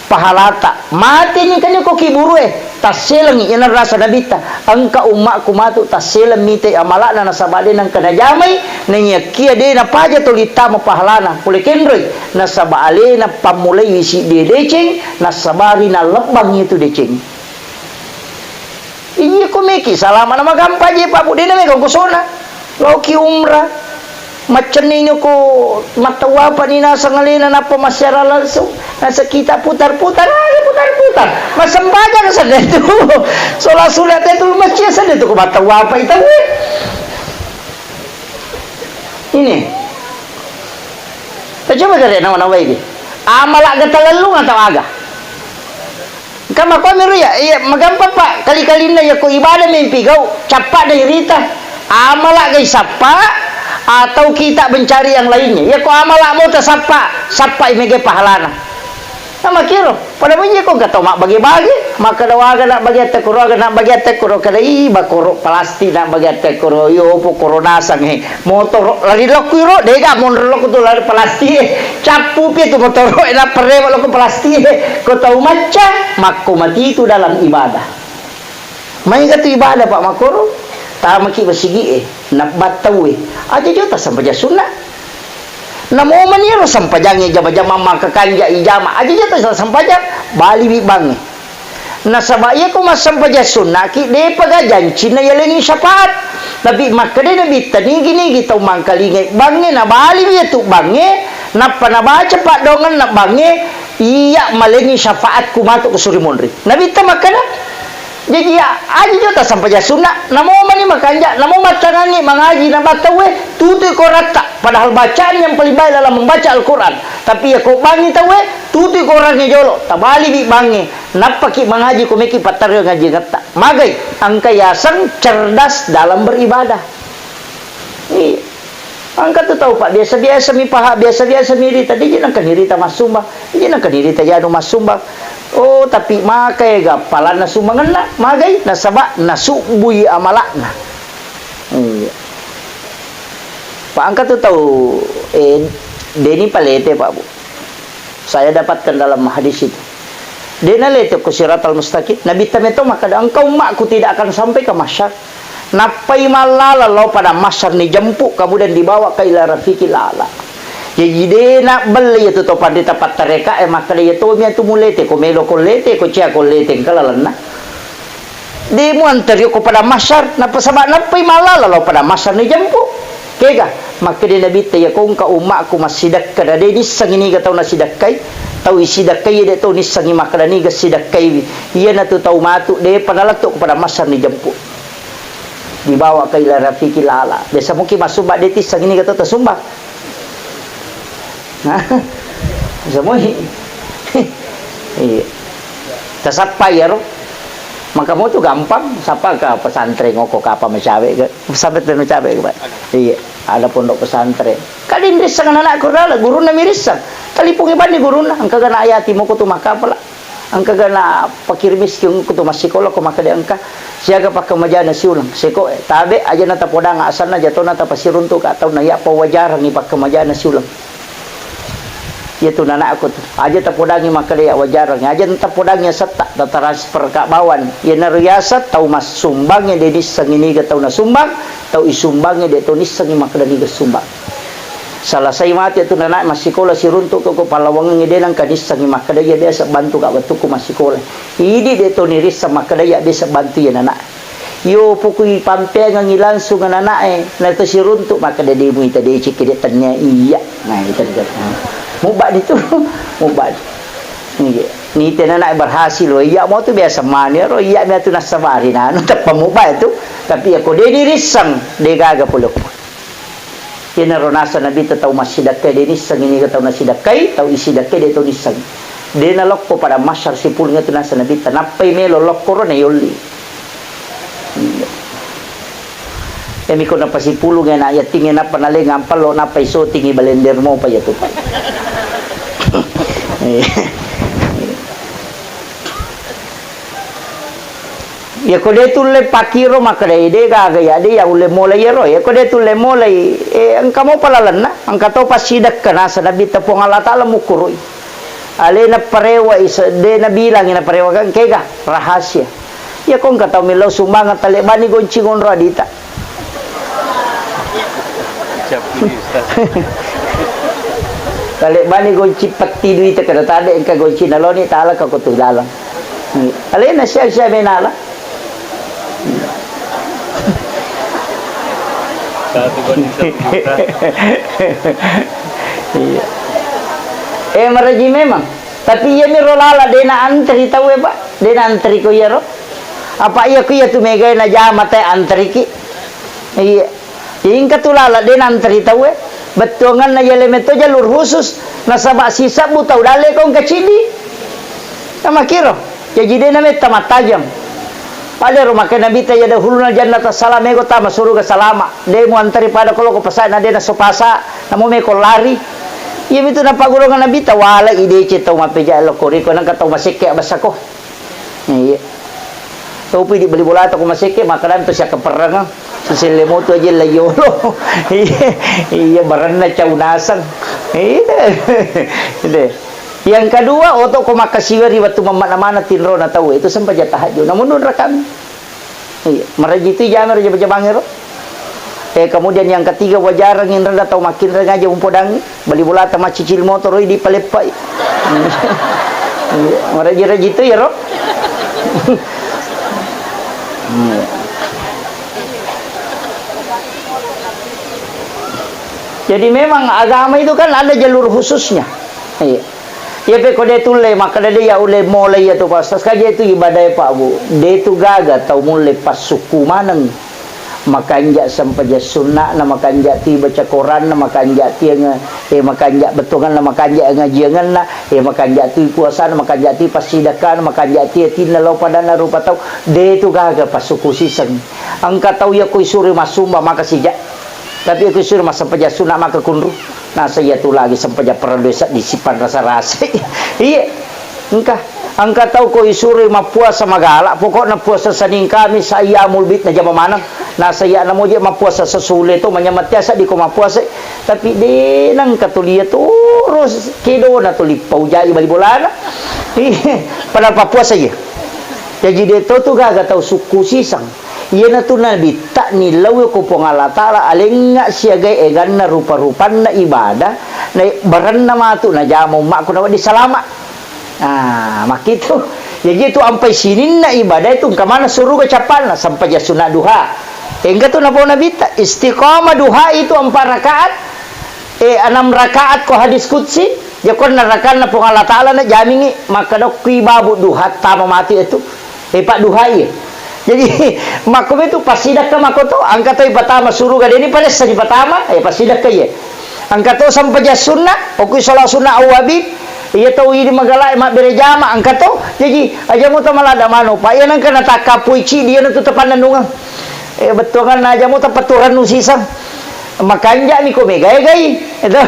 Pahalata. Mate ni kanya ko kiburue, tasselengi, iyana rasa Nabitta. Engka ummakku matu tasseleng mitai amala'na nasaba de nengka najamai, naiyakia de napaja toli tama pahalana, pole kenroi, nasaba alena pammulaiwi siddi deceng, nasabari nallebbang itu deceng. Iya ko meki salama na magampa je, Pak, Bu, de na mega kosona. Laoki umrah. Maccenning ko mattawapa ni naseng alena nappa massiara langsung. Nasa kita putar-putar aja, putar-putar. Massempajang sedde tu. Sholat sunat itu masjid sedde tu, ko battau apa itu? Ini. Coba kare nawa-nawa ini. Amala ga talellung atau aga? Engka makkuami ro iya, iya, magampang, Pak. Kali-kalinna iyako ibadah mempi gau, cappa na irita. Amala ga isappa atau kita mencari yang lainnya. Iyako amala mo tasappa, sappai mega pahalana. Nah, makiro, pada mujiko engka tau mabbage-bage, makkeda waga na bage atte koro, aga na bage atte koro, kada i bakoro plastik na bage atte koro, iyo pokoro nasang he. Motoro lari lokku iro, dega monro lokku tu lari plastik e. Cappu pi tu motoro e, nappa rewe lokku plastik e. Ko tau macca, makko matitu dalam ibadah. Maega tu ibadah, Pak, makkoro? Tamaki masigi e, nabbattau e. Aja jota sampajang sunna. Namo maniro sampajangnge jama-jama maka kanja ijama. Aja jota sampajang, baliwi bangnge. Nasaba iyako massampajang sunnaki, depaga jancinna yalengi syafaat. Tapi makkeda Nabitta, nigi-nigi tau mangkalingai bangnge, nabaliwi iyatu bangnge, nappa nabaca paddoangenna bangnge, iya malengi syafaatku matu ko suri monri. Nabitta makkeda, jaji, ya, aja jota sampajang sunna, namo mani makanja, namo mattangangi mangaji nabattau e, tutui koratta. Padahal bacaan yang paling baik adalah membaca Al-Quran. Tapi iyako bangngi tau e, tutui korangnge jolo, tabaliwi bangnge. Nappaki mangaji ko meki pattarru ngajingetta. Magai, engka yaseng cerdas dalam beribadah. Iya. Engka tu tau, Pak, biasa-biasa mi paha, biasa-biasa mi rita, deje nengka nirita massumbang, deje nengka nirita janu massumbang. Oh, tapi maka ega palanna sumbangenna, magai, nasaba nasubbui amalakna. Iya. Pak, engka tu tau, eh, deni palete, Pak, Bu. Saya dapatkan dalam hadis itu. De nalete ko siratal mustaqim. Nabitta meto makkeda, engkau umatku tidak akan sampai ke mahsyar. Nappai mallala lao pada mahsyar nijempu, kemudian dibawa ke ila rafiqil a'la. Jaji de nabbelle iyatu to panrita pattareka e makkeda, iya tomi atu mulete, ko melo ko lete, ko cia ko lete, engka lalenna. De muantario ko pada mahsyar, nappa saba nappai mallala lao pada mahsyar nijempu. Kega, makkeda Nabitta, iyako engka ummakku massidekka, na de nissengi niga tau nasidekkai, tau isidekkai de to nissengi makkeda niga sidekkaiwi. Iyanatu tau matu, depa nalettu ko pada mahsyar nijempu. Dibawa ke ila rafiqil a'la. Biasa mungkin massumbang de tissengi niga tau tasumbang. Nah, semua i-, iya. Tasappa iyaro. Maka mo tu gampang, sapa ke pesantren ngoko kapa macawe ke. Sampai tu macawe ke, Pak. Iya, ada pondok pesantren. Kali nirisseng anakku rala, gurunna mirisseng. Talipungi bani gurunna, engka gana ayati moko tu makapala. Engkaga na pakir miskin ko tu massikola ko makkeda engka siaga pakkamajana siuleng. Seko e, tabe aja na tapodang asanna jatona tapasiruntu ka taunna iya pawajarangi pakkamajana siuleng. Iya tu nanakku tu. Aja tapodangi makkeda iya wajarangi. Aja tapodangi asetta, tatransfer ka bawang. Iya naro yaseng tau massumbangnge de nissengi niga tau nasumbang, tau isumbangnge de to nissengi makkeda niga sumbang. Salasai matu tu nanae massikola siruntu ko, ko pallawangengnge de nengka nissengngi makkeda iya biasa bantu ka wettukku massikola. Idi de to nirisseng makkeda iya biasa bantu iya nanae. Iyo pokoi pampeangengngi langsung nanae, na to siruntu makkeda de muita decekki de tennia iya. Nah, itu dia. Mubba ditu, mubba. Iya. Nite nanae berhasil, oh, iya mo tu biasa mani ro, iya mi atu nassabari nanu teppa mubba itu. Tapi iya ko de nirisseng, de gaga pole ko. Iyanaro naseng Nabitta tau massidekkai de nissengi niga tau nasidekkai, tau isidekkai de to nissengi. De nalokko pada mahsyar sipulung itu naseng Nabitta, nappai melo lokkoro na yolli. Iya. Iyami ko napasipulung na yattingnge nappa nalengang pallo nappai sotingi balender mopa iyatu. Iya. Iyako de tulle pakiro makkeda, de gaga iya, de iya ulle molai iyaro. Iyako de tulle molai, eh, engka mopa lalenna, engka topa sidekka naseng Nabitta Puang Allah Taala mukkurui. Alena parewa isa, de nabilangi naparewa kan kega rahasia. Iyako engka tau millau sumbangeng talebbani gonci ngonro adita. Siap, Ustaz. Talebbani gonci petti duita kada tade engka gonci naloni taala ka kotu laleng. Alena sia-sia menala. Satu banding satu juta. Iya. Eh, maraji memang. Tapi iyamiro lala de' naanteri tauwe, Pak. De' naanteri ko iyaro. Apa iya ko iya tu megae najama tae anteriki. Iya. Engka tu lala de' naanteri tauwe. Bettuanganna yale metto jalur khusus. Nasaba sisebbu tau dalle ko engka ciddi. Namakiro. Jaji de' nametta mattajeng. Padero makkeda Nabitta, "Yadkhulunal jannata salam," mego tama suruga salama. De' muanteri pada ko loko pasae na de' naso pasa, namo meko lari. Iyamitu napaggurungang Nabitta, wala ideceng tau mappeja loko riko, nengka tau masekke abessako. Iya. Tau pidi bali bolata ko masekke, makkadanto siakkaperrengeng. Siselle moto aja la yolo. Iya, iya, barenna cau naseng. Iya. Deh. Yang kedua, oto ko makkasiwiang ri wettu mammakna maneng tinrona tau, itu sempajang tahajud. Namun nun rakami. Iya, maraji tu jame ro jama-jamangero. Eh, kemudian yang ketiga, wajareng inrada tau makkinreng aja umpodangi. Bali bolata maccicil motoro idi paleppai. Iya, maraji-raji tu ya, ro. Iya. Jadi memang agama itu kan ada jalur khususnya. Iya. Iya pe ko de' tulle makkeda de' ya ulle mola iya tu, Pak Ustaz. Kaje tu ibadah, Pak Bu. De' tu gaga tau mulle passukku maneng. Makanja sempajang sunna'na, makanja ti baca Quranna, makanja ti nge-, eh, makanja bettuanganna, makanja ngajiangenna, eh, makanja ti puasana, makanja ti passidakkana, makanja ti atinna lao padanna rupa tau. De' tu gaga passukku siseng. Engka tau iya ko isuro massumba maka sija. Tapi ko isuro massempajang sunna maka kunru. Nasa iya tu lagi sempajang parellu seddi sipan rasa-rasa. Iya. Engka. Engka tau ko isuro mappuasa magala, pokokna puasa Senin Kamis ayyamul bid najama maneng. Nasa iya namoje mappuasa sesule to manyameng tiasa di ko mappuasa. Tapi de' nengka tuli iya toro kedona tuli paujai bali bolana. Iya. Padahal pappuasa iya. Jaji de' to tu gaga tau sukku siseng. Iyanatu Nabitta nillau ko Puang Allah Ta'ala alengnga siagai eganna rupa-rupanna ibadah, na barenna matu najama ummakku nawedding salama. Ah, makkitu. Jaji tu ampai sininna ibadah itu engka maneng suruga cappanna, sempajang sunna duha. Engka tu napau Nabitta, istiqamah duha itu empat rakaat, eh, enam rakaat ko hadis qudsi, jakonna rakanna Puang Allah Ta'ala na jamingi, makkadokki babu duha tama mati itu. Eh, padduhai. Jadi, makko metu passidakka makko to, engka to ipatama suruga, deni paressa dipatama, eh, passidakka iye. Engka to sempajang sunna, okui sholat sunna awwabin, iya tau idi magala, mabbere jama, engka to. Jadi, aja muta malada mano, pa iya nengka natakkapui cidi, iya natu tapannennungeng. Eh, bettuanganna aja muta paturannu siseng. Makanja'mi ko megaegai. Itu.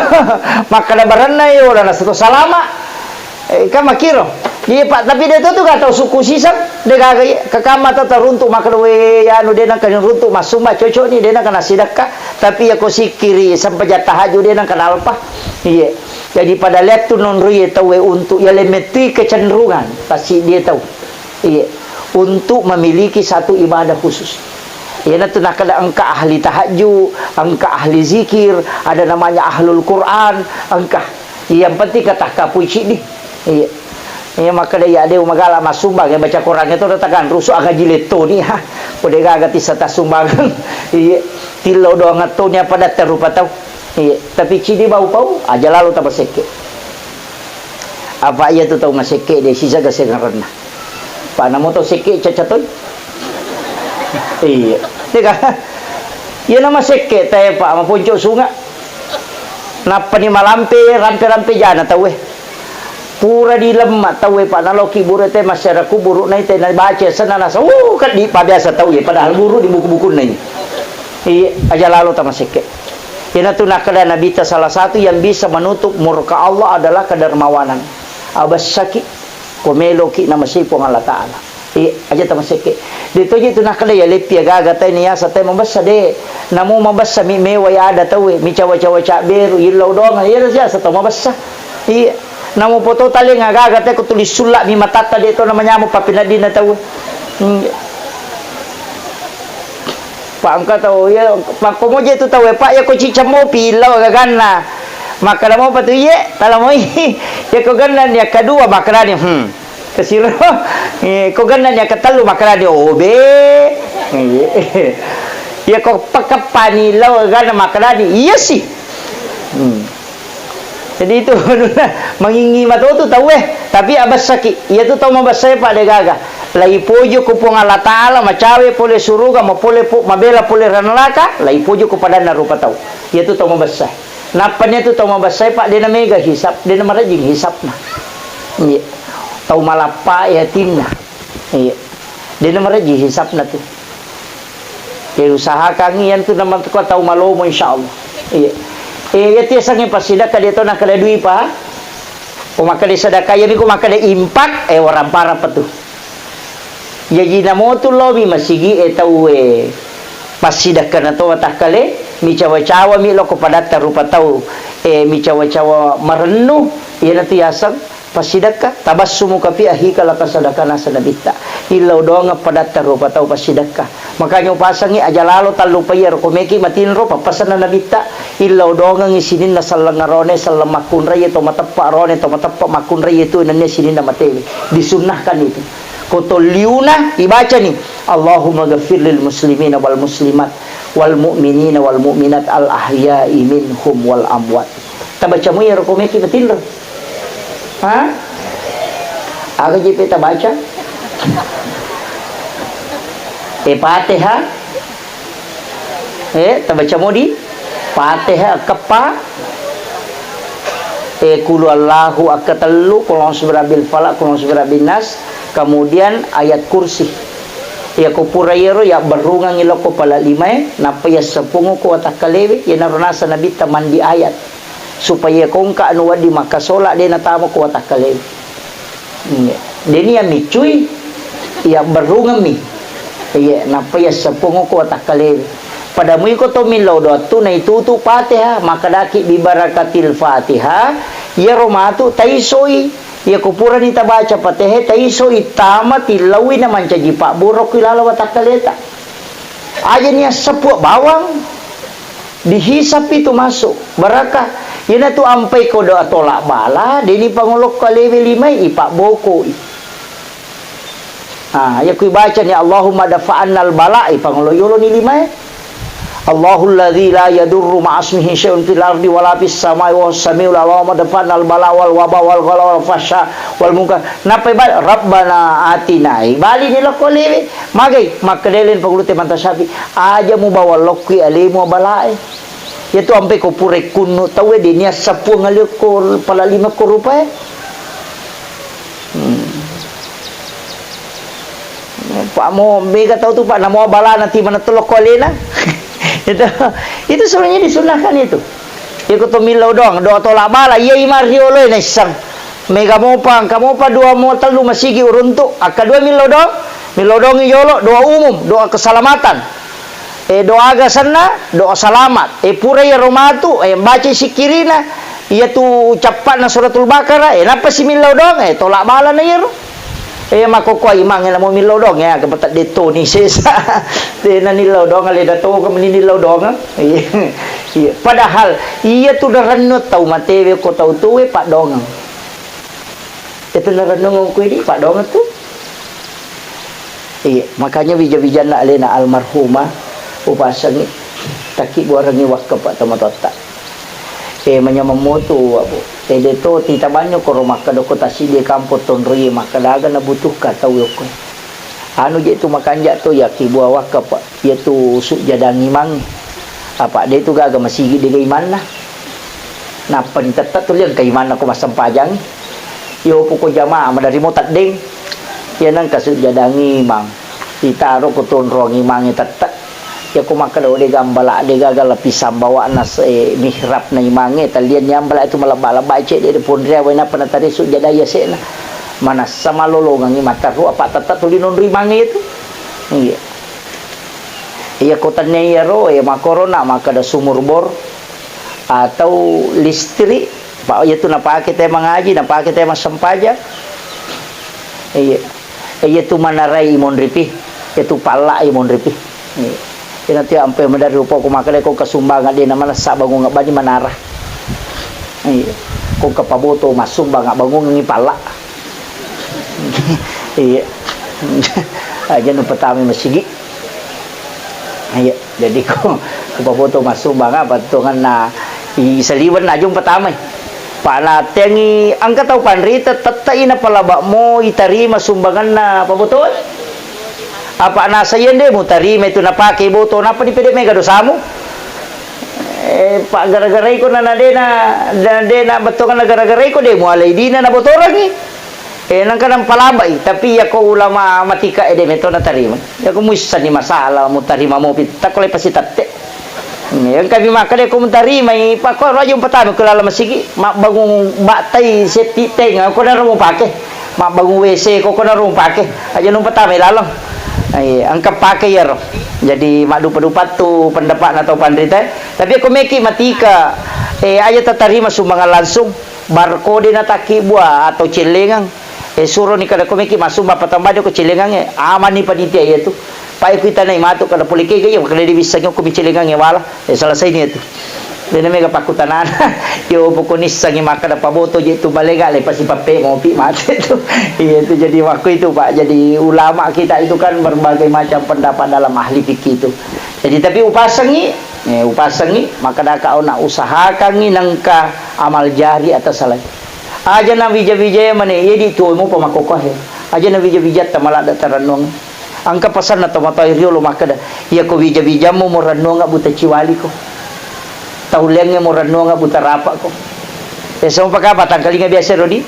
Makkada barenna, eh, ola nasato salama. Eh, kan makkiro. Iya, Pak, tapi de to tu ga tau sukku siseng, de gaga iya. Kakamma tau taruntu makkeda, "We, anu, de nengka runtu massumba, cocok ni, de nengka nasidakka." Tapi iya ko sikkiri, sempajang tahajud, de nengka nalpa. Iya. Jadi pada lettu nonroi tauwe untuk iya lemettui kecenderungan, pasti dia tahu. Iya. Untuk memiliki satu ibadah khusus. Iyanatu nakkeda engka ahli tahajud, engka ahli zikir, ada namanya ahlul Quran, engka. Yang penting katakkapui cidi. Iya. Iya, makkeda iya de magala massumbang, iya baca Quran itu datang rusu aga jiletto ni, ha. Ko de gaga tissa tassumbangeng. Iya. Tillau doang toni apa datta rupa tau. Iya. Tapi cidi bau pau, aja lalu taba sekke. Apa iya tu tau masekke de sisa gasengarenna. Pa namo tau sekke caca toi. Iya. Tega. Iya nama sekke tae pa maponco sunga. Nappani malampe, rampe-rampe jana tauwe. Pura dilemma tauwe pa naloki buru te masyarakat kuburu nai te nabaca senna nasa, uh, kan di pa biasa tauwe padahal guru di buku-bukunna ini. Iya, aja lalo tama sekke. Iyanatu nakkeda Nabitta, salah satu yang bisa menutup murka Allah adalah kedermawanan. Abessaki, ko meloki namasei Puang Allah Ta'ala. Eh, aja tamasekke. De toji tu nakkeda ya leppi agaga tai niasa tai mabessa de. Namo mabessa mi mewa ya ada tauwe, mi cawa-cawa cabberu, illau doang, iya siasa tau mabessa. Iya. Namo poto taleng agaga tai ko tulis sulla mi matatta de to namanyameng pappeneddinna tauwe. Hmm. Pa engka tau, iya, makkomoje tu tauwe, Pak, iya ko ciceng mopi, illau gaganna. Makkeda mopa tu, iye, tala moi. Iya ko ganna ni akkadua, makkedani, hmm. Kesiro, eh, ko ganna ni akkatellu, makkedani, obe. Iya. Iya ko pakeppani, illau gaganna, makkedani, iya si. Hmm. Jadi itu anunna, mangingi matotu tauwe, tapi abessaki. Iyatu tau mabessae, Pak, degaga. Laipojo ko Puang Allah Taala, macawe pole suruga, mapole po-, mabela pole ranalaka, laipojo ko padanna rupa tau. Iyatu tau mabessae. Nappani iyatu tau mabessae, Pak, dena mega hisab, dena marejing hisabna. Iya. Tau malappae atinna. Iya. Dena marejing hisabna tu. Ya, usahakangngi iyantu namatko tau malomo, insyaallah. Iya. Eh, iyatu yasengnge passidekka, de to nakkeda dui pa. Ko makkeda sedekah, iyami ko makkeda impak, eh, waramparappa tu. Jaji namotu lomi masigi, eh, tau, eh, passidekka na to watakkale, micawa-cawami loko padatta rupa tau, eh, micawa-cawa marennu, iyanatu yaseng passidekka, tabassumuka fi akhika, laka sadaqah, naseng Nabitta. Illau doangeng padatta rupa tau passidekka. Makanya upasengngi aja lalo tallupai iyaro ko meki matinro, pappasenna Nabitta, illau doangengngi sininna selleng arone, selleng makkunraie, to mateppa arone, to mateppa makkunraie tu nennia sininna matewe. Disunnahkan itu. Ko tolliuna ibacani, Allahumma ghafir lil muslimina wal muslimat wal mu'minina wal mu'minat al ahya'i minhum wal amwat. Tabaca moi iyaro ko meki matinro. Ha? Aga jeppe tabaca? Eh, Fatihah. Eh, tabaca modi? Fatihah keppa. Eh, kulu Allahu akka tellu, kulong sibirabil falak, kulong sibirabil nas, kemudian ayat kursi. Ya ko pura iyaro ya berungangi loko pala limae, nappa ya sepungu ko watakkalewe, ya naro nasa Nabitta mandi ayat. Supaya kongka anu wedding makkasola de natama ko watakkalewe. Iya. Deni iya miccui, iya berungemmi. Iya, nappa iya seppungo ko watakkalewe. Pada muiko to millau doattu naitutu Fatihah, makkedaki bi barakatil Fatihah, iyaro matu taisoi. Iya ko purani tabaca Fatihah, taisoi tama tillaui na mancaji pabburo ko ilala watakkaleta. Aja nia sepua bawang. Dihisap itu masuk, barakah. Iyanatu ampai ko doa tolak bala, deni pangolokko alewe limai, ipabbokoi. Ah, iya ku ibacani, Allahumma dafa'annal bala, ipangolo yoloni limae. Allahul ladzi la yadurru ma'asmihi syai'un fil ardi wala fis samai wa huwas samiul alim. Allahumma dafa'annal bala wal waba wal ghala wal fahsya wal munkar. Nappa ibal, Rabbana atina. Ibalini lokko alewe. Magai, makkedai laing pangulute Imam Syafi'i, aja mubawa lokkui alemu abalae. Iyatu ampai ko purai kunnu tauwe, de nia seppuang alekko pala lima ko rupae. Hmm. Pak mo mega tau tu, Pak, namo abalana ti manetto lokko alena. Itu, itu sebenarnya disunahkan itu. Iko to millau doang, doa tolak bala, iya imang riolo e naisseng. Mega mopa, engka mopa dua mo tellu masigi uruntu, akkadua millau doang, millau doang yolo, doa umum, doa keselamatan. Eh, doa aga senna, doa selamat. Eh, pura iyaro matu, eh, baca sikkirina, iya tu cappa'na suratul Baqarah, eh, nappa si millau doang, eh, tolak bala na iyaro. Eh, makkokkoe imangnge namo millau doang, ya, aga patedde toni sesa. Tena nillau doang, aleda to, kemeni nillau doang. Iya. Iya. Padahal, iya tu narennu tau matewe ko tau tuwe, paddoangeng. Itu narennu ngongkui di, paddoangeng tu. Iya, makanya wija-wijanna alena almarhumah, upasengi, takki buarengi wakka pa tomatoatta. Eh, manyameng moto, Abu. Eh, de to, tita banyo koro makkeda ko tasidi kampong tonroie, makkeda aga nabutuhkan tau yokko. Anu je tu makanja to, yakki buah wakka pa, iya tu sujjadang imangnge. Apa de tu gaga masigi dega imanna. Nappa ni tette tuli engka imanna ko massempajang. Iyo puko jamaah, madari mo teddeng. Iya nengka sujjadang imang. Itaro ko tonroang imangnge tette. Iya ko makkeda, "Oh, de gambala, de gaga lapisang bawa'na se-, mihrabna imangnge, tallianni ambala itu malebba-lebba cedde de ponria wae nappa natari sujjada iya se'na." Manassa malolongengi materru apa tette tuli nonro imangnge itu. Iya. Iya ko tennia iyaro, iya makorona makkeda sumur bor atau listrik, pa-, iya tu napake te mangaji, napake te massempajang. Iya. Iya tu manarai imonripi, iya tu palla imonripi. Iya. Ina tu ampe madari rupa ko makkeda ko kasumbangan de na manessa bangung bani manara. Iya. Ko kapaboto massumbang bangungi palla. Iya. Aja nu pertama masigi. Iya. Jadi ko, ko paboto massumbang apa tongenna i saliweng aja pertama. Panatteangngi engka tau panrita tette'i napalaba'mo itarima sumbanganna pabotoe. Apa nasa iya nde mutarima itu napake boto, nappa dipede mega dosamu. Eh, pa gara-gara iko na, na dena, na dena bettuanna gara-gara iko de mualai dina nabotorangngi. Eh, nangka nampalabai, tapi iyako ulama matika ede meto natarima. Iyako muissenni masalah, mutarima mopi, takko le pasti tette. Hmm, engka mi makkeda ko mutarimai, pakko aja umpatama ke laleng masigi, mabbangung battai setti teng, ko naro mupake. Mabbangung W C ko, ko naro mupake. Aja numpatamai laleng. Eh, engka pake iyaro. Jadi maddupa-dupa tu pendapatna tau panrita. Tapi ko meki matika, eh, aja tatarima sumbangan langsung. Barkode na takkibua atau cellengang. Eh, suroni kada ko meki massumbang, patambani ko cellengangnge, amanni panitia iya tu. Pai kuitanai matu kada pole kega iya, kada diwissengi ko mi cellengangnge wala. Eh, selesai ni itu. Dena mega pakkutanana. Yo poko nissengi makkada paboto je tu balega le pasi pappe mopi mate tu. Iya tu jadi waktu itu, Pak. Jadi ulama kita itu kan berbagai macam pendapat dalam ahli fikih itu. Jadi tapi upasengi, eh, upasengi, makkadaka ona usahakangi nengka amal jari atas salai. Aja na wija-wija mane, iya di tuo mupa makkokkoe. Aja na wija-wija tamaladda tarennuang. Engka pasanna tomatoa riolo makkeda, iya ko wija-wijammu murennuang buta ciwaliko. Tauliangnge murennuang buta rapako. Eh, sama pakapa tangkalinga biasa rodi?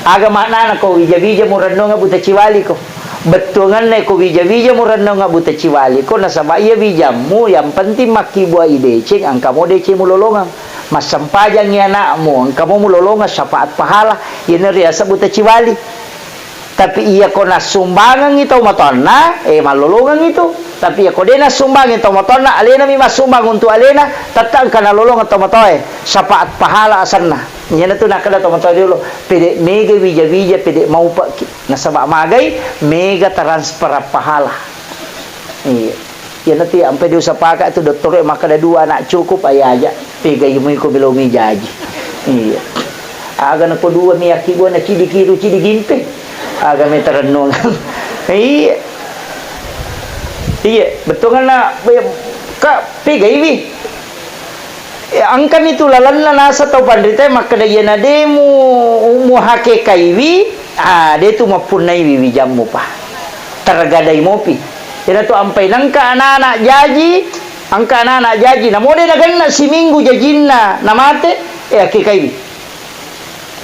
Aga maknana ko wija-wija murennuang buta ciwaliko? Bettuanganna ko wija-wija murennuang buta ciwaliko, nasaba iya wijammu yang penting makkibuai deceng, engka mo deceng mulolongang. Massempajangngi anakmu, engka mo mulolongeng syafaat pahala, iyana riaseng buta ciwali. Tapi iya ko nassumbangengngi tau matoanna, eh, mallolongeng itu. Tapi iya ko de nassumbangengngi tau matoanna, alenami massumbang untuk alena, tette engka nalolongeng tau matoae, syafaat pahala asenna. Iyana tu nakkeda tau matoae riolo, pede mega wija-wija, pede maupekki. Nasaba magai, mega transfer pahala. Iya. Iyana tu ampai diusapaka tu dottoro makkeda dua anak cukup, aja aja. Pegai mui ko belumi jaji. Iya. Aga nako dua mi akki dua na cidi kiru cidi gimpe. Aga me tarennuang. Iya. Iya, bettuanna, ka pegaiwi. Eh, engkami tu lalenna nasa tau panritae makkeda iyana de mu, muhakekaiwi, ah, de tu mappunnaiwi wijammu pa. Tergadai mopi. Iyana tu ampai nengka anak-anak jaji, engka anak-anak jaji, namo de nagenna siminggu jajinna namate, eh, akekaiwi.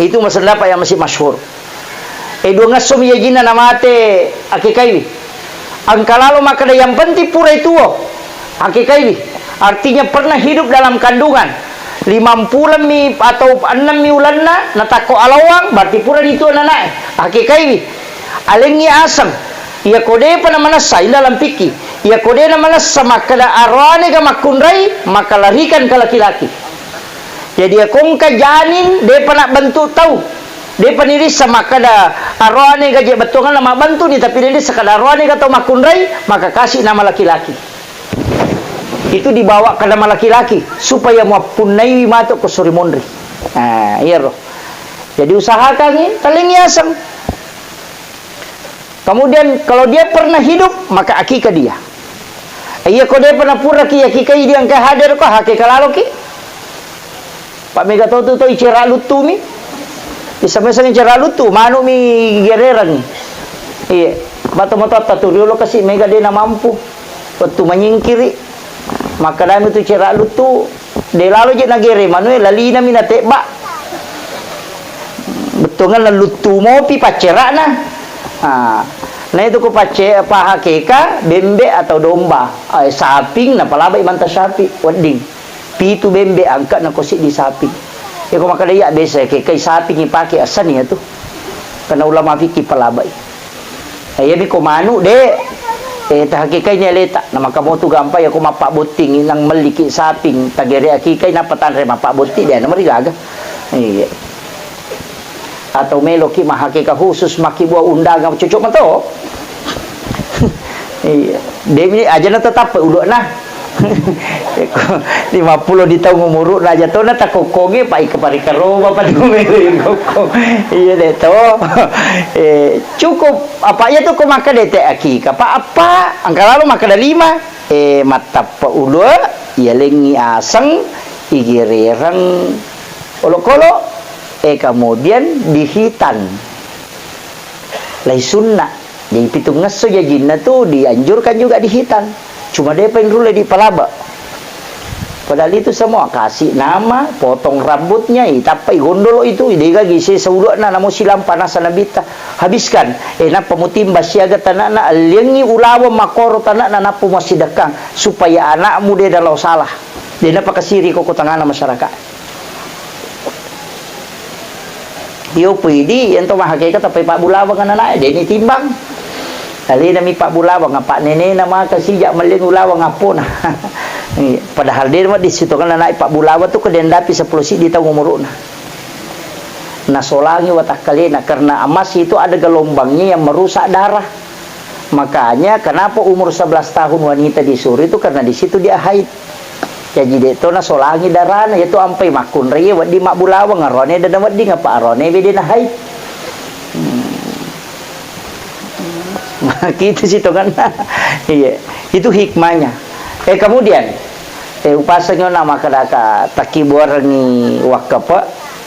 Itu masendapat yang masih masyhur. Eh, duangesso mi jajinna namate, akekaiwi. Engka lalo makkeda yang penting purai tuo, akekaiwi. Artinya pernah hidup dalam kandungan. Limampulemmi atau ennemmi ulenna, natakko alawang, berarti purani tuo nanae, akekaiwi. Alengngi aseng. Iya ko depa namanessa, ila lampikki. Iya ko de namanessa makkeda aroane ga makkunrai, maka larikan ke laki-laki. Jadi, iya ko engka janin, depa nabbentuk tau. Depa nirissa makkeda, aroane gaje bettuanna mabbentuk ni, tapi de nirissa kada aroane ga tau makkunrai, maka kasih nama laki-laki. Itu dibawa ke nama laki-laki, supaya muappunnaiwi matu ko suri monri. Nah, iyaro. Jadi, usahakangi, talengngi aseng. Kemudian kalau dia pernah hidup, maka akikah dia. Iya ko de pernah puraki akikai dia engka hadir ko, hakika laloki. Pak mega to tu to icera luttu mi. Bisa mesang icera luttu, manu mi gererang. Iya, batu moto tatu riolo kasi mega de na mampu. Wettu manyingkiri. Makkedami tu cera luttu, de lalo je nagere manue, lalinami natebba. Bettuanna luttu mopi paccerana. Ah, na itu ko pacce-, pahakeka bembe atau domba, eh, saping, napalabai manta sapi, wedding. Pitu bembe angka na ko siddi saping. Iko makkeda iya biasa kekai saping ipake asani ya tu. Karena ulama fikih palabai. Eh, iyami ko manu, de, eh, tahakikai ni aleta. Na maka motu gampang ya ko mappabbotting, nang melliki saping, tagere akikai, nappa tanre mappabbotting, de, na marigaga. Iya. Atau meloki mahakika khusus, makkibua undangan, cocok mato. Iya. De, mi aja na tetap ulukna. Eko, lima puluh di taung umuru'na aja tona takokkongi, pa iko parikaroba, pa dua melo ikokko. Iya de to. Eh, cukup, apa iya tu ko makkeda te akika, pa apa, engka lalo makkeda lima. Eh, mattappa ulua, iya lengngi aseng, igerereng, Olokolo, eh, kemudian dihitan. Lai sunna. Jadi pitungngesso jajinna tu dianjurkan juga dihitan. Cuma depa inrulle dipalaba. Padahal itu semua kasih nama, potong rambutnya, itappai gondolo itu, idegagi sesa ulu'na, namo silang panasa nabitta. Habiskan. Eh, nappa mutimba siaga tanakna, alliangi ulaweng makoro tanakna, nappa muassidekkang, supaya anakmu de nalao salah. De napakasiri ko tengahna masyarakat. Iyo pui di, iyento mahakeka tappai pabbulaweng ananae, deni timbang. Alena mi pabbulaweng, apa nenena maka sijak melling ulaweng appona. Iya, padahal de wedding sitongenna naik pabbulaweng tu kedendapi seppulo siddi taung umuru'na. Nasolangi watakkalena, karena emas itu ada gelombangnya yang merusak darah. Makanya kenapa umur sebelas tahun wanita disuruh itu, karena di situ dia haid. Jaji de to nasolangi darana, yatu ampai makkunrai wedding mabbulaweng, arone dena wedding apa arone bede na haid. Hmm. Gitu sitongenna. Iya, itu hikmahnya. Eh, kemudian, eh, upasengi ona makkadaka takkibuarengi wakkepe,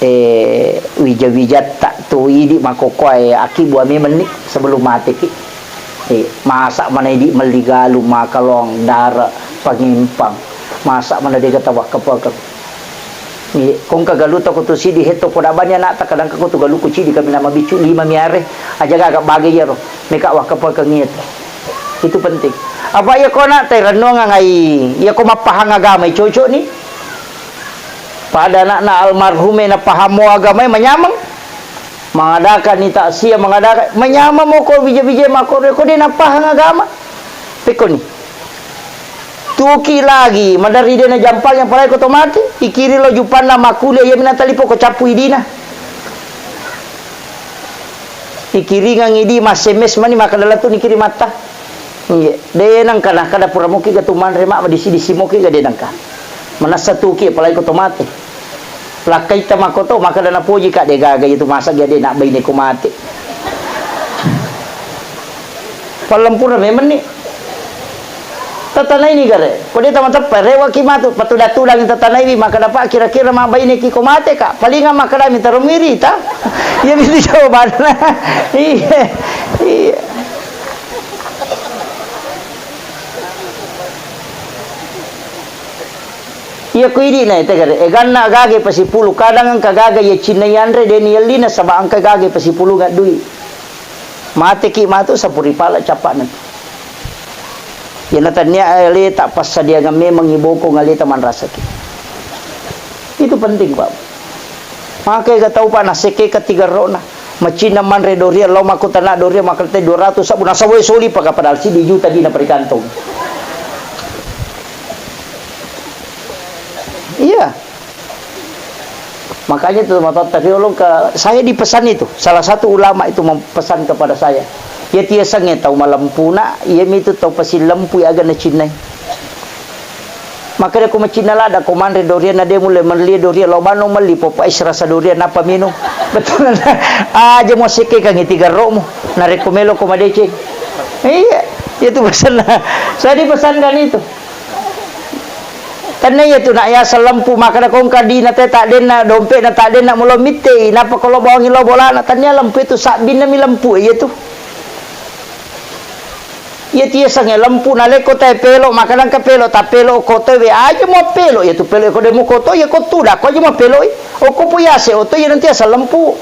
eh, wija-wijatta tu idi makkokkoe akkibbua memenni sebelum mateki. Eh, masa mana idi melli galung, makalong, dare, pangempang. Masa mana dega tawakkepekeng. Iya, kongka galuta ko tu sidi hetto poda bani anakta, kadang ko tu galuku cidi kami nama biccu lima miare, aja gaga bage iyaro, meka wakkepekeng iyatu. Itu penting. Apa iya ko anakta rennuangang ai, iya ko mappahang agama cocok ni. Pada anakna almarhume napahamo agamae manyameng. Mangadakani taksia, mangadaka-, manyameng mo ko bija-bija makko ko de napahang agama. Pekkoni. Tuki lagi, maderri de najampang yang palai ko to mate, ikiri lo jupanna makkuliah, iya mina talipo ko cappu idina. Ikiringang idi, ma-S M S mani, makkeda lettu nikiri matta. Iya, de nengka nakkeda pura muki ga tu manre ma, disi-disi moki ga de nengka. Manessa tuki, apalagi ko to mate. Lakkaitta makko to, makkeda napoji ka de gaga itu masa ga de nak baine ko mate. Pallempura memang ni. Tatanaini gare. Ko de tamateppe, rewaki matu, patuda-tudangi tatanaiwi, makkeda, "Pak, kira-kira mabbaineki ko mate, Kak?" Palinga makkeda, "Mitaro mirita." Iya, itu jawabanna. Iya. Iya. Iya, ko idi na ete gare. Eganna gaga pasipulu, kadang engka gaga iya cinna yanre, deni yellina, saba engka gaga pasipulunga dui. Mateki matu sapuri pala cappa'na. Iyana tania aleta passadiangang memang ibokong aleta manrasaki. Itu penting, Pak. Maka ega tau, Pak, nasekke katiga rona. Macinna manre doria, lao makkutana doria, makkate dua ratus sabbu, nasawai soli paka padahal siddi juta dina perikantong. Iya. Makanya itu matotta riolo ke, saya dipesan itu, salah satu ulama itu mempesan kepada saya. Iya tiasengnge tau malempuna, iya mitu tau pasillempu aga nacinnai. Maka dia ko macinna lada, ko manre doria na de mulle melli doria, lao bano melli popa es rasa doria, napa minum. Betul. Aja mo sekkekangi tiga romu, narekko melo ko madeceng. Iya, itu pesanna. Saya dipesankan itu. Tannia iyatu nak yaseng lempu, makkeda kongka dina te taddenna, dompe'na taddenna, mulo mittei, nappa ko lo bawangi lo bolana, tannia lempu itu sabbinna mi lempu iyatu. Iyatu yasengnge lempu, nalekko tae pelo, makkeda engka pelo, tappelo ko toe we aja mo pelo, iyatu pelo ko de mukoto, iya ko tuda ko aja mo peloi. Okko pu yase oto iya nanti asal lempu.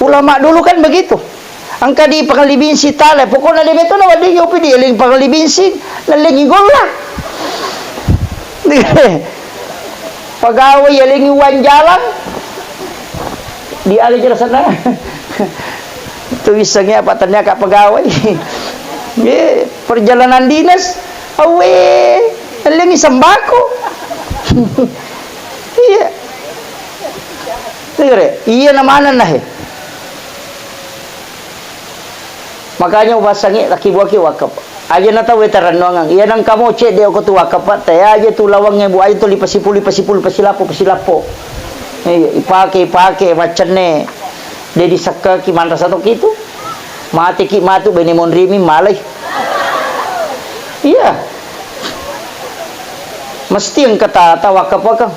Ulama dulu kan begitu. Engka di pangalli binsing tale, pokokna de meto nawedding yopi di eling pangalli binsing, nalengi golla. Pegawai yalengi uang jalan, di aga jelasanna? Tu wissengnge apa tania ka pegawai? Ye, perjalanan dinas, awe, nalengi sembako. Iya. Iya, iya na manenna he. Makanya ubasangngi laki buaki wakaf. Aja na tau weta rennuangang. Iya nang kamo cedde ko tu wakaf, te aja tu lawangnge bu aja tu lipasipulu, lipasipulu, pasilappo, pasilappo. Iya, ipake, ipake, maccenne. De disekkaki manrasa to kitu. Mateki matu bene monrimi malai. Iya. Mesti engka ta-, tawakafakang.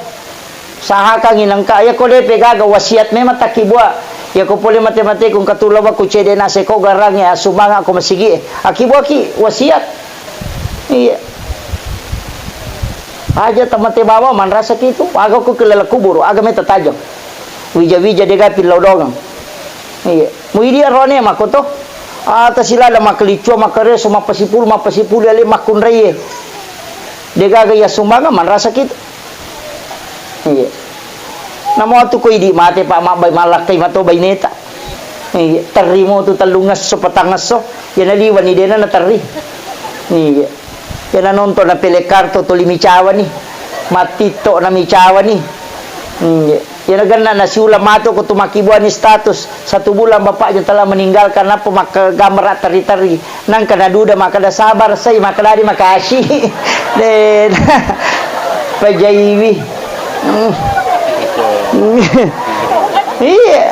Sahakangngi nengka, iya ko depe gaga wasiat memang takkibua. Iya ko pole mate-mate ku engka tulla wakku cede naseko garang ya sumanga ko masigi e. Akibuaki wasiat. Iya. Aja tamate bawa manrasa kitu. Aga ku kelala kuburu, aga meta tajang. Wija-wija dega pillau dongang. Iya. Muidi arone mako to. Ata silada makkelicua, makkareso, mappasipulu, mappasipulu ale makkunraie. Degaga iya sumbangan manrasa kitu. Iya. Namo tu ko idi mate, Pak, mabbai malakkai mato baineta. Iya, terrimo tu tellungesso, patangesso, iya naliwani dena naterri. Iya. Iya nanonton na pele kartu tuli micawani. Mattitto na micawani. Iya. Iya nagenna nasiulang mato ko tu makibuani status. Satu bulan bapaknya telah meninggalkan, apa maka gambar terri-terri. Nangka naduda makkeda sabar, sai makkeda di makasih. De, pajaiwi. Hmm. Iya.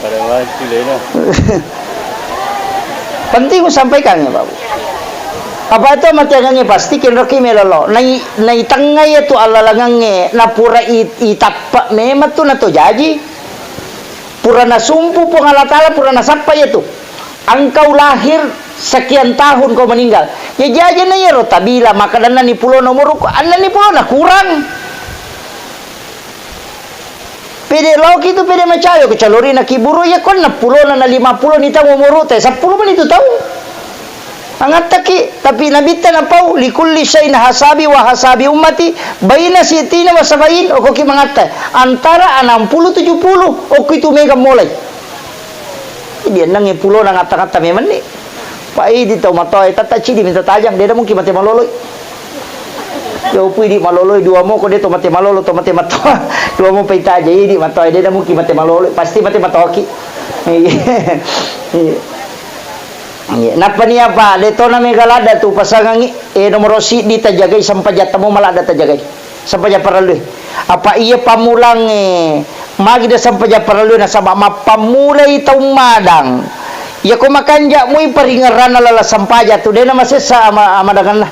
Pada mati lena. Penting ku sampaikan ya, Pak Bu. Apa itu matiangangnge pasti kenroki melolo. Nai, naitengnga ya tu allalangangnge, napura i, itappa memang tu nato jaji. Pura nasumpu Puang Allah Ta'ala, pura nasappa iya tu. Engkau lahir sekian tahun, kau meninggal. Ya, jaji na iyaro tabila, makkadanna ni pulona umurukku, anna ni pulona kurang. Pede loki tu, pede macawe ko calori na kiburu, ya konna pulona na lima puluh ni taung umuru te, sepuluh mani tu taung. Mangattaki, tapi Nabitta napau, "Likulli syai'in hasabi wa hasabi ummati, baina sitina wa sabain," okoki mangatta. Antara enam puluh tujuh puluh, okki tu mega mulai. Jadi enneng pulona ngatta-ngatta memenni. Pak idi tau matoa, tatta cidi minta tajang, deda mungkin mate maloloi. Ya upu idi maloloi, dua mo ko de to mate malolo, to mate matoa. Dua mo paita aja idi matoa, deda mungkin mate maloloi, pasti mate matoaki. Iya. Iya. Iya, nappa ni apa? De tona mega ladda tu pasangangi, eh, nomoro siddi tajagai sempajatta mo maladda tajagai. Sempaja parellui. Apa iya pammulangnge, magi de sempaja parellui nasaba mappammulai taung madang. Iya ko makanja mui paringerranna lala sempaja tu, dena masessa ama-, amadanganna.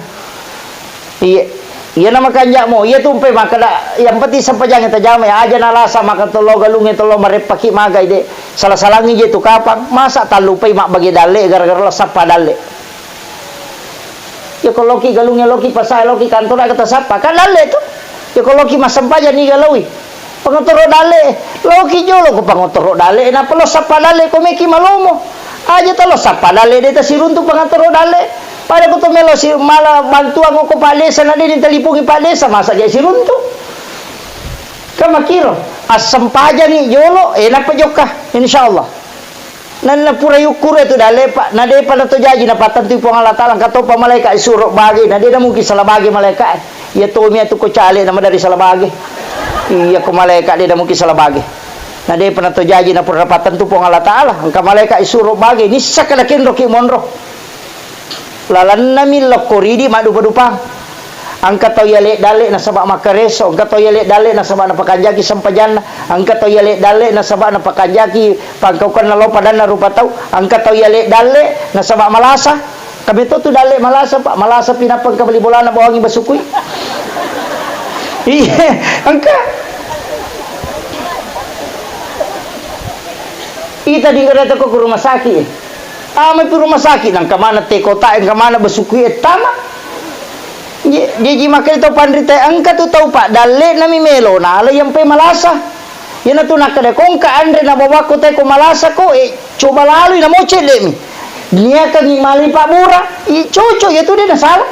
Iya, iya na makanja'mo, iya tumpai makkeda, yang penting sempajangnge tajama, ya aja nalasa maka tello galungnge tello mareppaki magai de. Sala-salangngi je tu kapang, masa tallupai mabbage dalle gara-gara lo sappa dalle. Ya ko loki galungnge, loki pasae, loki kantor, aga tasappa, kan dalle tu. Ya ko loki massempajang niga laui. Pangatoro dalle, loki jolo ko pangatoro dalle, nappa lo sappa dalle ko meki malomo. Aja talo sappa dalle de tasiruntu pangatoro dalle. Pada ko to melo si mala bantuan ko Pak Desa na de ditalipungi Pak Desa, masa ja siruntu. Kan makiro, assempajangi jolo, eh, nappa jokka, insyaallah. Nanna pura yukkuru tu dalle, Pak, na depa na to jaji napattentui Puang Allah Taala, engka topa malaika suro bage, na de na mungkin salah bage malaika. Iya tomi atu ko cale na madari salah bage. Iya ko malaika de na mungkin salah bage. Na depa na to jaji na pura napattentu Puang Allah Taala, engka malaika suro bage, nissaka na kenroki monro. Lalennami lokko ridi maddupa-dupang. Engka tau yale dalle nasaba makkareso, engka tau yale dalle nasaba napakanjaki sempajanna, engka tau yale dalle nasaba napakanjaki pangkaukenna lao padanna rupa tau, engka tau yale dalle nasaba malasa. Kami to tu dalle malasa, Pak, malasa pi nappa engka bali bolana bawangi basukui. Iya, engka. Ita dinggareta ko ke rumah sakit. Tama pi rumah sakit, nangka mana te kota, engka mana basukui e tama. Je-, jaji makanya tau panrita engka tu tau, Pak, dalle nami melo, nala yang pe malasa. Iyana tu nakkeda ko engka anre na bawakko te ko malasa ko, eh, coba lalui namo cedde mi. Niakangi mali Pak Bura, i cocok ya tu de na salah.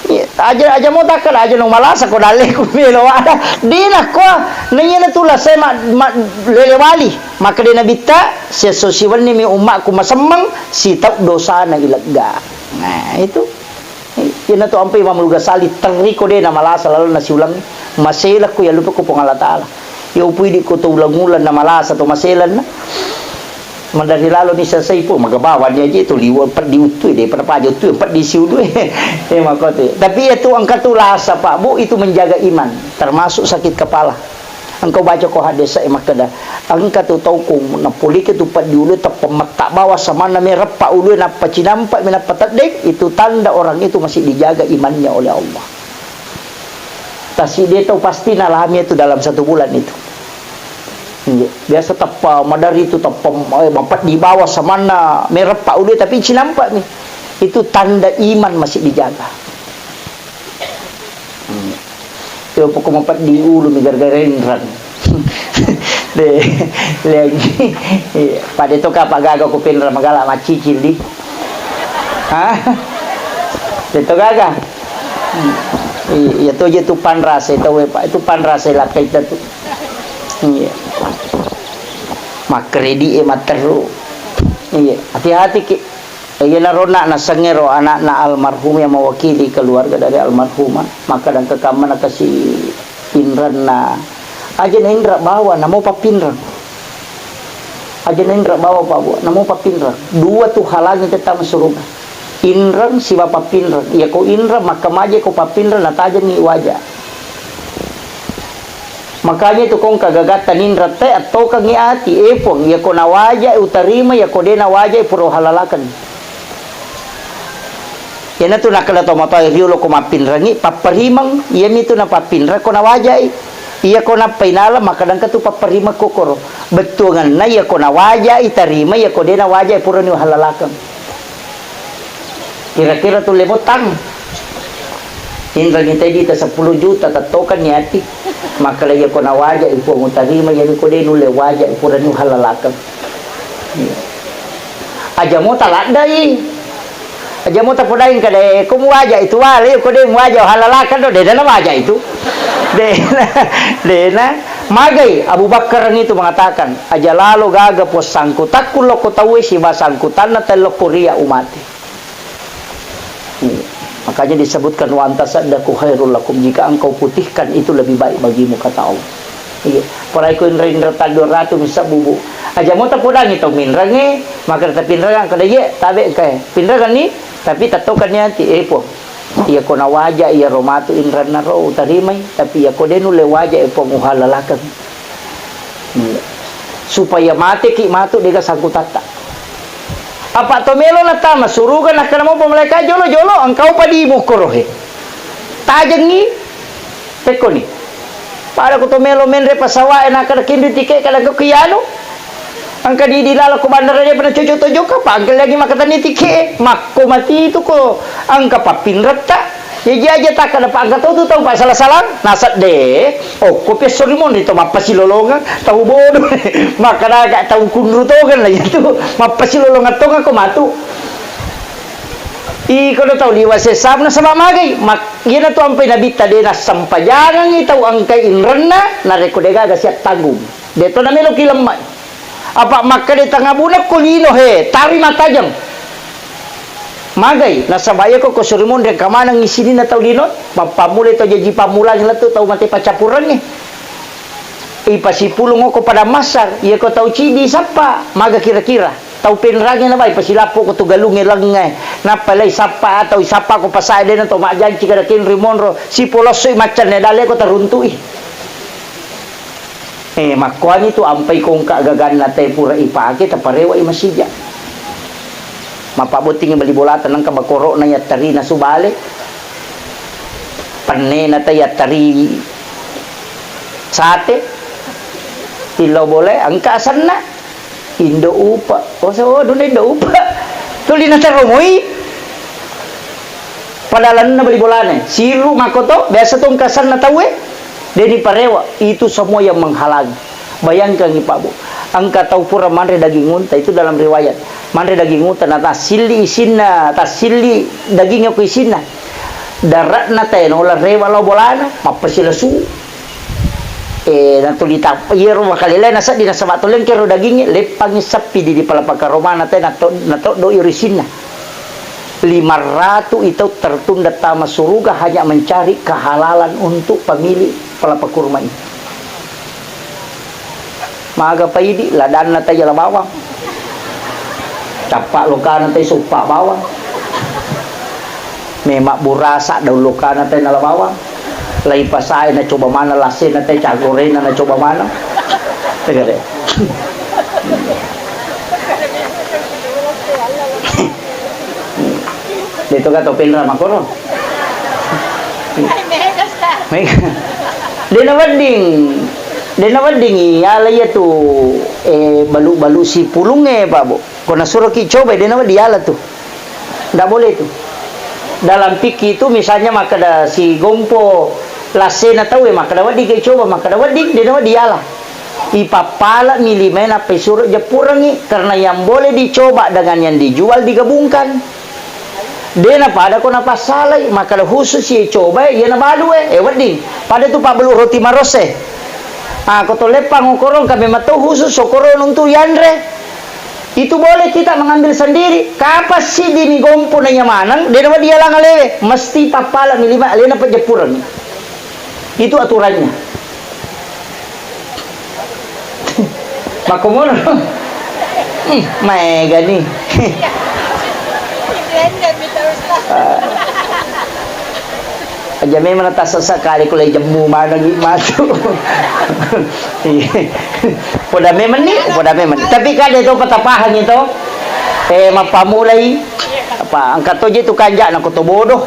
Iya, aja, aja mo takkala, aja no malasa ko dalle ku melo ada. De nakko, na iyana tu lasai ma, ma, lele wali. Maka de nabitta, siesso siwenni mi ummakku masemmeng, sitau dosana ilegga. Nah, itu. Iyana tu ampai Imamul Ghazali, terri ko de na malasa lalenna siulang. Maselakku ya lupa ko Puang Allah Taala. Ya upuidi ko to ulang-ulang na malasa to maselanna. Madari lalo ni selesai pun, magabawa dia je tu liwa peddi uttui, de pada paja uttui, peddi siudui. Eh, makote. Tapi ya tu engka tu lasa, Pak Bu, itu menjaga iman, termasuk sakit kepala. Engka ubaca ko hadis e makkeda, engka tu tau ko napolike tu peddi ulu e, tappa metta bawa samanna mereppa ulu e, nappa cinampa mi, nappa teddeng, itu tanda orang itu masih dijaga imannya oleh Allah. Tasiddi tau pasti nalami itu dalam satu bulan itu. Iya. Biasa tappa madari itu, tappa, eh, mapeddi bawa samanna mereppa ulu e, tapi cinampa mi. Itu tanda iman masih dijaga. Hmm. Yo, pokok mapeddi ulu mi gara-gara inreng. De, lagi. Iya. Pada to kapa gaga ko penreng magala macicil di. Hah? De to gaga. Hmm. Iya, to je tu panrase tau e, Pak. Itu panrase lakkai ta tu. Iya. Makkredit e matteru. Iya, hati-hati ki. Iyanaro na nasengngero anakna almarhum yang mewakili keluarga dari almarhumah, maka dan kekamma nakasi inrenna. Aja na inra bawa, namo pappinreng. Aja na inra bawa, Pak Bu, namo pappinreng. Dua tu halangi tetta masuruga. Inreng siba pappinreng. Iya ko inreng, makkamaja ko pappinreng, natajengngi waja. Makanya itu kongka gagatta ninra te attokengngi ati, eh Puang, iya ko nawaja utarima, iya ko de nawaja pura uhalalaken. Iyanatu nakkeda tomatoa riolo ko mappinrengngi, papparimeng, iyamitu napappinreng ko nawajai. Iya ko nappainala, makkeda engka tu papparimeng kokoro. Bettuangenna iya ko nawajai tarima, iya ko de nawajai purani uhalalaken. Kira-kira tulle bottang. Inrengngi tedita seppulo juta, tettokenni ati. Makkeda iya ko nawaja i Puang utarima, iyami ko de nulle waja i purani uhallalakeng. Iya. Aja mo taladdai. Aja mo tapodai engka de ko muwaja itu wale, ko de muwaja uhallalakeng do, de na waja itu. De, de na. Magai Abu Bakar itu mengatakan, aja lalo gaga puang sangkutakku lokko tauwe siba sangkutanna tellokko ria umate. Iya. Makanya disebutkan, "Wa anta saddaku khairul lakum," jika engkau putihkan itu lebih baik bagimu, kata Allah. Iya. Parai ko inra-inra taddu ratu misa bubu. Aja mo tapodangi tau minrange, maka tapi inrangang kada ye, tabe kae. Pinrangan ni, tapi tatokan ni ati, eh, Puang. Iya ko nawaja iya ro matu inranna ro utarimai, tapi iya ko de nulle waja, eh, Puang, uhallalakeng. Iya. Supaya mateki matu dega sangkutatta. Apa to melo natama suruga, nakkeda mopa malaika, "Jolo-jolo, engkau padi mukoro he." Tajengi, pekkoni. Pada ko to melo menre pasawae, nakkeda kinri tike, kada ko kianu. Engka di, di laleng ko bandara dia pernah cocok to jokka, pa engka lagi makkatenni tike. Makko mati itu ko engka pappinretta. Jaji aja takkeda pa engka to tu tau pa sala-salang, nasedde. Okko pi esso ri monri to mappasilolongeng, tau bodo. Makkeda aga tau kunru tongeng lah itu. Mappasilolongeng tongeng ko matu. Iko do tau liwa sessa nasaba magai. Mak-, iyana tu ampai nabitta de nassempajangengi tau engkai inrenna, narekko de gaga siattanggung. De to namelo ki lemmai. Apa makkeda tangabunekko lino he, tari matajeng. Magai, nasaba iyako ko suri monri engka maneng isininna tau lino, mappammulai tau jaji pammulang lettu tau mate paccappurengnge. Ipasipulung ko padang mahsyar, iyako tau cidi sappa, maga kira-kira. Tau penrange nabai pasilappo ko tu galungnge lengnge, nappa lai sappa atau isappa ko pasae dena to majjanci kada kenri monro, sipolossoi maccanne dalle ko taruntu'i. Eh, makkuani tu ampai kongka gaganna te pura ipake, taparewa i masija. Mappabottingi bali bolata nengka bakoro'na yattarina subale. Pennena te yattari sate. Tillau bole, engka asenna. Indo upa. Oh, so, duna indo upa. Tuli nataromoi. Padalanna bali bolana, siru makkoto, biasa to engka asenna tauwe, deni parewa, itu semua yang menghalangi. Bayangkan, Pak Bu, engka tau pura manre daging unta, itu dalam riwayat. Manre daging unta, na tassilli isinna, tassilli dagingnya ku isinna. Daratna teno la rewa lao bolana, mappasilasu. Eh, natuli tap-, iyaro makalelai naseddi nasaba to lengkero dagingnge, leppangi sappi di, di palapa karomana te nato-, natoddo iyaro isinna. Lima ratu itau tertunda tama suruga hanya mencari kehalalan untuk pemilik palapa kurma ini. Maga paidi, ladanna tajala bawang. Cappa lokana tai soppa bawang. Memang burasa daun lokana tai nala bawang. Lai pasae nacoba maneng, lassena te cagorena nacoba maneng. Tegare. Deto ka to penra makoro. Mega. Dena wedding, dena wedding iyala iyatu, eh, balu-balu sipulungnge, Pak, Bu. Ko nasuroki coba, dena wedding iyala tu. Ndak boleh itu. Dalam fikih itu misalnya makkeda sigompo lassena tauwe, makkeda wedding ke coba, makkeda wedding, dena wedding iyala. Ipappala mi limae nappa isuro jeppurengngi, karena yang boleh dicoba dengan yang dijual digabungkan. Dena pada ko napassalai, makkeda khusus ye coba, iya nabalu e, eh, wedding. Pada tu pabbalu roti marosse. Ah, ko to leppang okorong kami matau khusus okorong untuk yanre. Itu boleh kita mengambil sendiri. Kapan siddi mi gompo naiya maneng, dena wedding dialang alewe. Mesti pappala mi lima alena pejeppurengngi. Itu aturannya. Makkomono. Hmm, maega ni. Aja memang tasa sekali kulai jemmu maneng matu. Iya. Poda memang ni, poda memang. Tapi kada itu patapahang itu. Eh, mappamulai apa angkat toje tu kanjak na koto bodoh.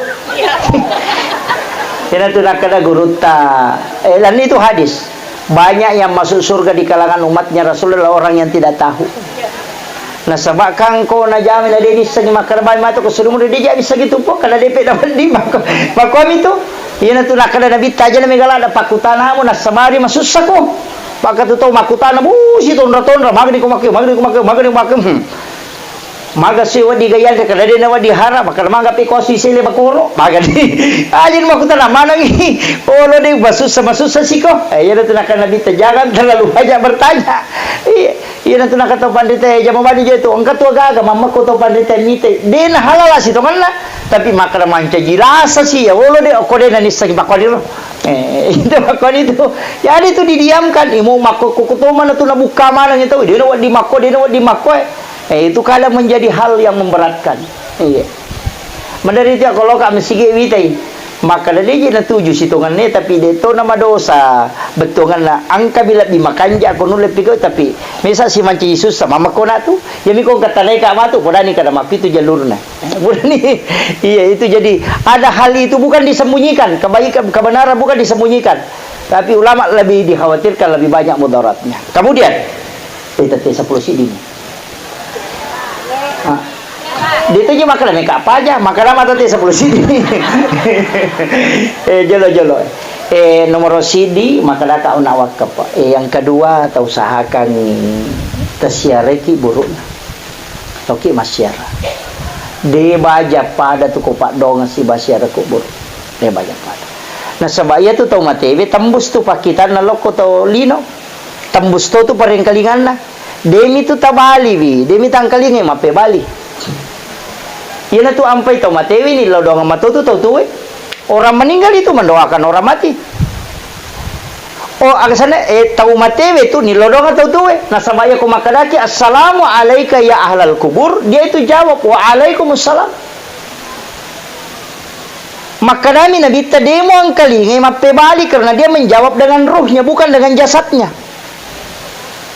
Ina tu nakkeda gurutta. Eh, lan itu hadis. Banyak yang masuk surga di kalangan umatnya Rasulullah orang yang tidak tahu. Nasaba kan ko najami na de nissengi makkeda bawang matu ko sudumuru de ja nissengi tupo kada depe na wedding makko. Makkomi tu. Iyana tu nakkeda Nabi tajana mega lada pakkutanamu nassabari masussako. Maka tu tau makkutana bu si tonra-tonra magani ko makke, magani ko makke, magani ko makke. Hmm. Maga si wedding gayyanre kada de na wedding hara, makkeda maga pe ko si sele bakoro, magani. Ajin makkutana manengi. Olo de masussa, masussa siko. Eh, iyana tu nakkeda Nabi jangan terlalu banyak bertanya. Iya. Iyana tu nakkeda tau panrita, eh, jama bali je tu, engka tu agaga, mammekko tau panrita mite. De na halala sitongenna, tapi makkeda mancaji rasa si, ya, olo de, okko de na nisseng pakkuani ro. Eh, itu pakkuani tu. Jadi tu didiamkan, imu makko kuku to mana tu nabukka maneng itu, de na wedding makko, de na wedding makko, eh. Eh, itu kadang menjadi hal yang memberatkan. Iya. Maderri tu ko loka masigi witai. Makkeda de je natuju sitongenna, tapi de to na madosa bettuangenna. Engka bi lebbi makanja ko nulle pigau, tapi mesa si mancaji sussa mammekko na tu. Yami ko engka tanai ka matu, podani kada mappitu jalurna. Podani, iya, itu jadi ada hal itu bukan disembunyikan, kebaikan, kebenaran bukan disembunyikan. Tapi ulama lebih dikhawatirkan lebih banyak mudaratnya. Kemudian, eh, tette sepuluh siddi. Ah. Dia tu je makkeda meka paja, makkeda mata te sepuluh siddi. Eh, jolo, jolo. Eh, nomor siddi, makkeda ka una wakaf. Eh, yang kedua, tau usahakan tasiareki burukna. Toki masiara. De baja pada tu ko paddongeng si basiara kubur. De baja pada. Nasaba iya tu tau matewe tembus tu pakkitanna lokko tau lino. Tembus to tu parengkalinganna. Demi tu tabaliwi, demi tangkalingai mappebali. Iyana tu ampai tau matewe ni lao doang matotu tau tuwe. Orang meninggal itu mendoakan orang mati. Oh, aga sana, eh, tau matewe tu ni lao doang tau tuwe. Nasaba iya ko makkedaki, "Assalamu alaika ya ahlal kubur," dia itu jawab, "Wa alaikumussalam." Makkedami Nabitta, "Demo angkalingai mappebali," karena dia menjawab dengan ruhnya, bukan dengan jasadnya.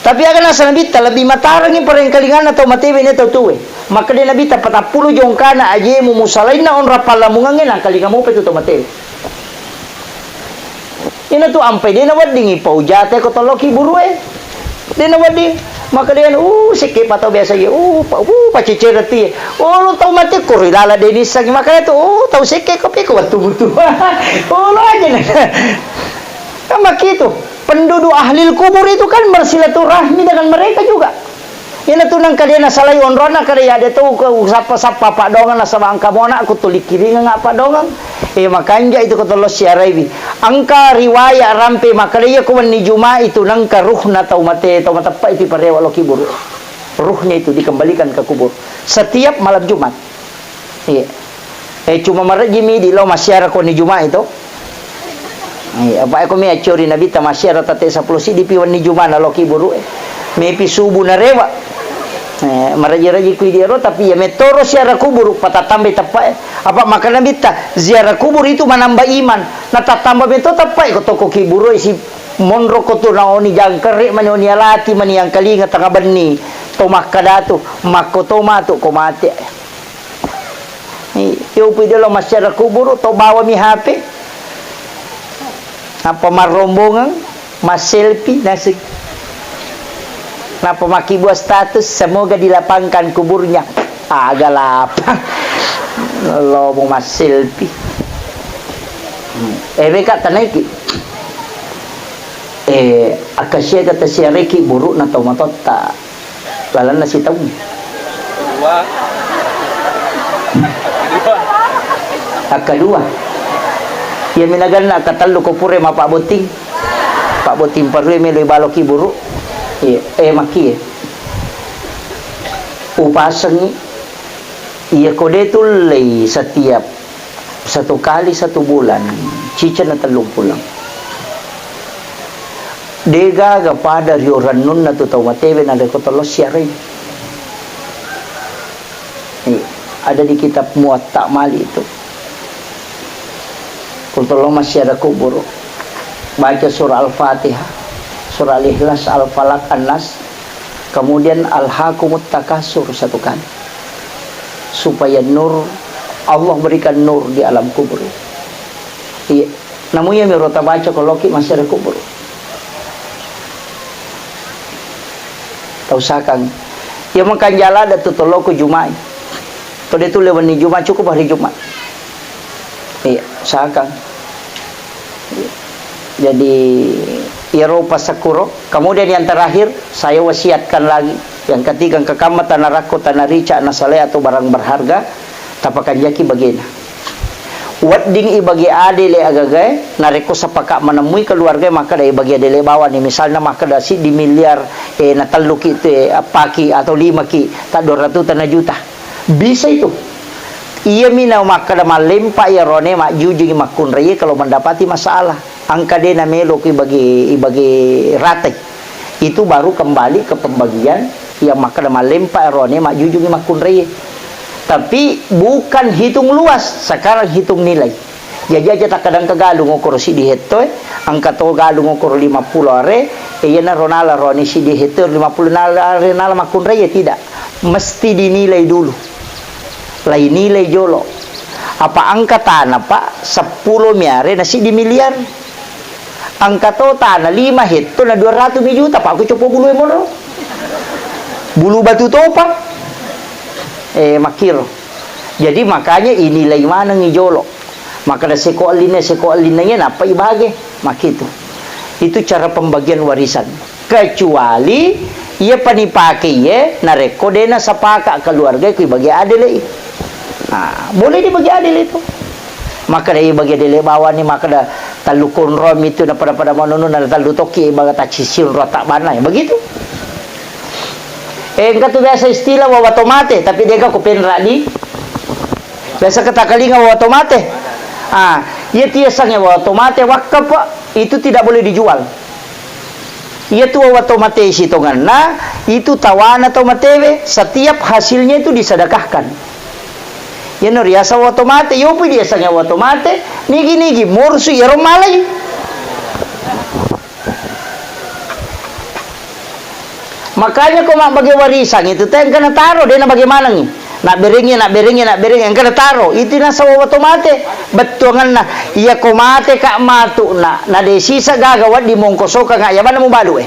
Tapi aga nasa Nabitta, lebih matarengi parengkalinganna tau matewe ne tau tuwe. Makkeda Nabitta, "Patappulo jongkana ajemu musalainna onrang pallamungangnge, nangkalinga mopa itu tau matewe." Ina tu ampai de naweddingi pau jate ko tolloki burue. De nawedding. Makkeda, "Uh, sekke pa tau biasa ye. Uh, pa, uh, pacecere tu ye. Oh, lo tau mate ko ri lala de nissengi." Makkeda tu, "Oh, tau sekke ko pe ko wettu mutu." Oh, lo aja na. Kan begitu. Penduduk ahli kubur itu kan bersilaturahmi dengan mereka juga. Iyana tu nengka de nasalai onronna kada ya de tau ko sappa-sappa paddongeng nasaba engka mo anakku tuli kiringeng paddongeng. Eh, makanja itu ko tello siaraiwi. Engka riwayat rampe makkeda iya ko wenni Jumat itu nengka ruhna tau mate, tau mateppa itu parewa lo kiburu. Ruhnya itu dikembalikan ke kubur setiap malam Jumat. Iya. Eh, cuma marejjimi di lo massiara ko ni Jumat itu. Iya, apa ko mi accori Nabitta massiara tette seppulo siddi pi wenni Jumat na lo kiburu, eh. Mepi subuh narewa. Eh, Eh, maraji-raji ku idi ero, tapi iya mettoro ziarah kubur, patatambai teppae. Apa makkeda Nabitta, ziarah kubur itu menambah iman. Natattamba metto teppae ko toko kiburo isi monro ko tu naoni jangkere mani oni alati mani yang kalinga tengah benni. To makkeda tu, makko to matu ko mate. Iyo pui delo massiara kuburu, to bawami H P. Nappa marrombongang, masselfie naseng. Nappa makkibua status, "Semoga dilapangkan kuburnya." Aga lapang. Lomo masselfie. Eh, meka tanaiki. Eh, akkasiaga tasiaraiki buru'na tau matotta. Lalenna sitaung. Dua. Akkadua. Iya minaganna akkatellu ko pura mapabbotting. Pabbotting parue melo ibaloki buru. Iya, eh, makkie. Upasengi. Iya ko de tullei setiap satu kali satu bulan, ciceng na tellung pulang. Degaga pada rio rennunna tu tau matewe narekko tollo siarai. Eh, ada di kitab Muwatta Malik itu. Kalau tollo massiara kubur, baca surah Al-Fatihah, surah Al-Ikhlas, Al-Falaq, An-Nas, kemudian Alhaakumut Takasur satu kali. Supaya nur, Allah berikan nur di alam kubur. Iya. Namu iya miro tabaca ko loki massiara kubur. Tausakang. Iya makanja lada tu toloko Juma'i. To de tu lewenni Juma'i, cukup hari Juma'i. Iya, usahakan. Jadi, iyaro passakkuro. Kemudian yang terakhir, saya wasiatkan lagi. Yang ketiga, engka kamma tanarakko, tanarica, nasalai atau barang berharga, tapakanjaki bagena. Wedding ibage adele agagae, narekko sepakat menemui keluarga, maka dai bagi adele bawani. Misalnya, maka da siddi miliar, eh, natelluki tu, eh, appaki atau limaki, tak dua ratus tana juta. Bisa itu. Iyami na makkeda mallempa iyarone majjujungi makkunraie kalau mendapati masalah. Engka de namelo ku ibagi, ibagi ratai. Itu baru kembali ke pembagian yang makkeda mallempa iyarone majjujungi makkunraie. Tapi bukan hitung luas, sekarang hitung nilai. Jaji aja takkadang engka galung okoro siddi hetto e, engka to galung okoro lima puluh are, e, iyanaro nala roni siddi hetto e lima puluh nala are nala makkunrai, ya tidak. Mesti dinilai dulu. Lainilai jolo. Apa engka tana, Pak, seppulo mi are na siddi miliar. Engka to tana lima hetto na dua ratus mi juta, Pak, ku copo bulu e monro. Bulu batu topa. Eh, makkiro. Jadi makanya inilai manengi jolo. Makkeda seko ellinna, seko ellinna iya nappa ibage. Makkitu. Itu cara pembagian warisan. Kecuali iya panipake iye narekko de nasapaka keluarga ku ibage adele. Nah, boleh dibagi adil itu. Makkeda ibage adele bawani, makkeda tallu konro mitu na pada-pada manunu na tallu tokki ibaga taccisiung ro tabbana. Begitu. Eh, engka tu biasa istilah wawa tomate, tapi dega ko penra di. Biasa kita kalinga wawa tomate. Ah, iya tiasangnge wawa tomate wakaf, Pak, itu tidak boleh dijual. Iya tu wawa tomate sitonganna, itu tawana tau matewe, setiap hasilnya itu disedekahkan. Iya no riasa wawa tomate, yopi diasangnge wawa tomate, nigi-nigi morsu iyaro malai. Makanya ko mabbage warisan itu tengka nataro, de nabage manengi. Nabberengi, nabberengi, nabberengi, engka nataro. Itu nasaba wawa tomate. Bettuanganna, iya ko mate ka matu na, na de sisa gaga waddi mongkosoka nga ya mana mubalu e.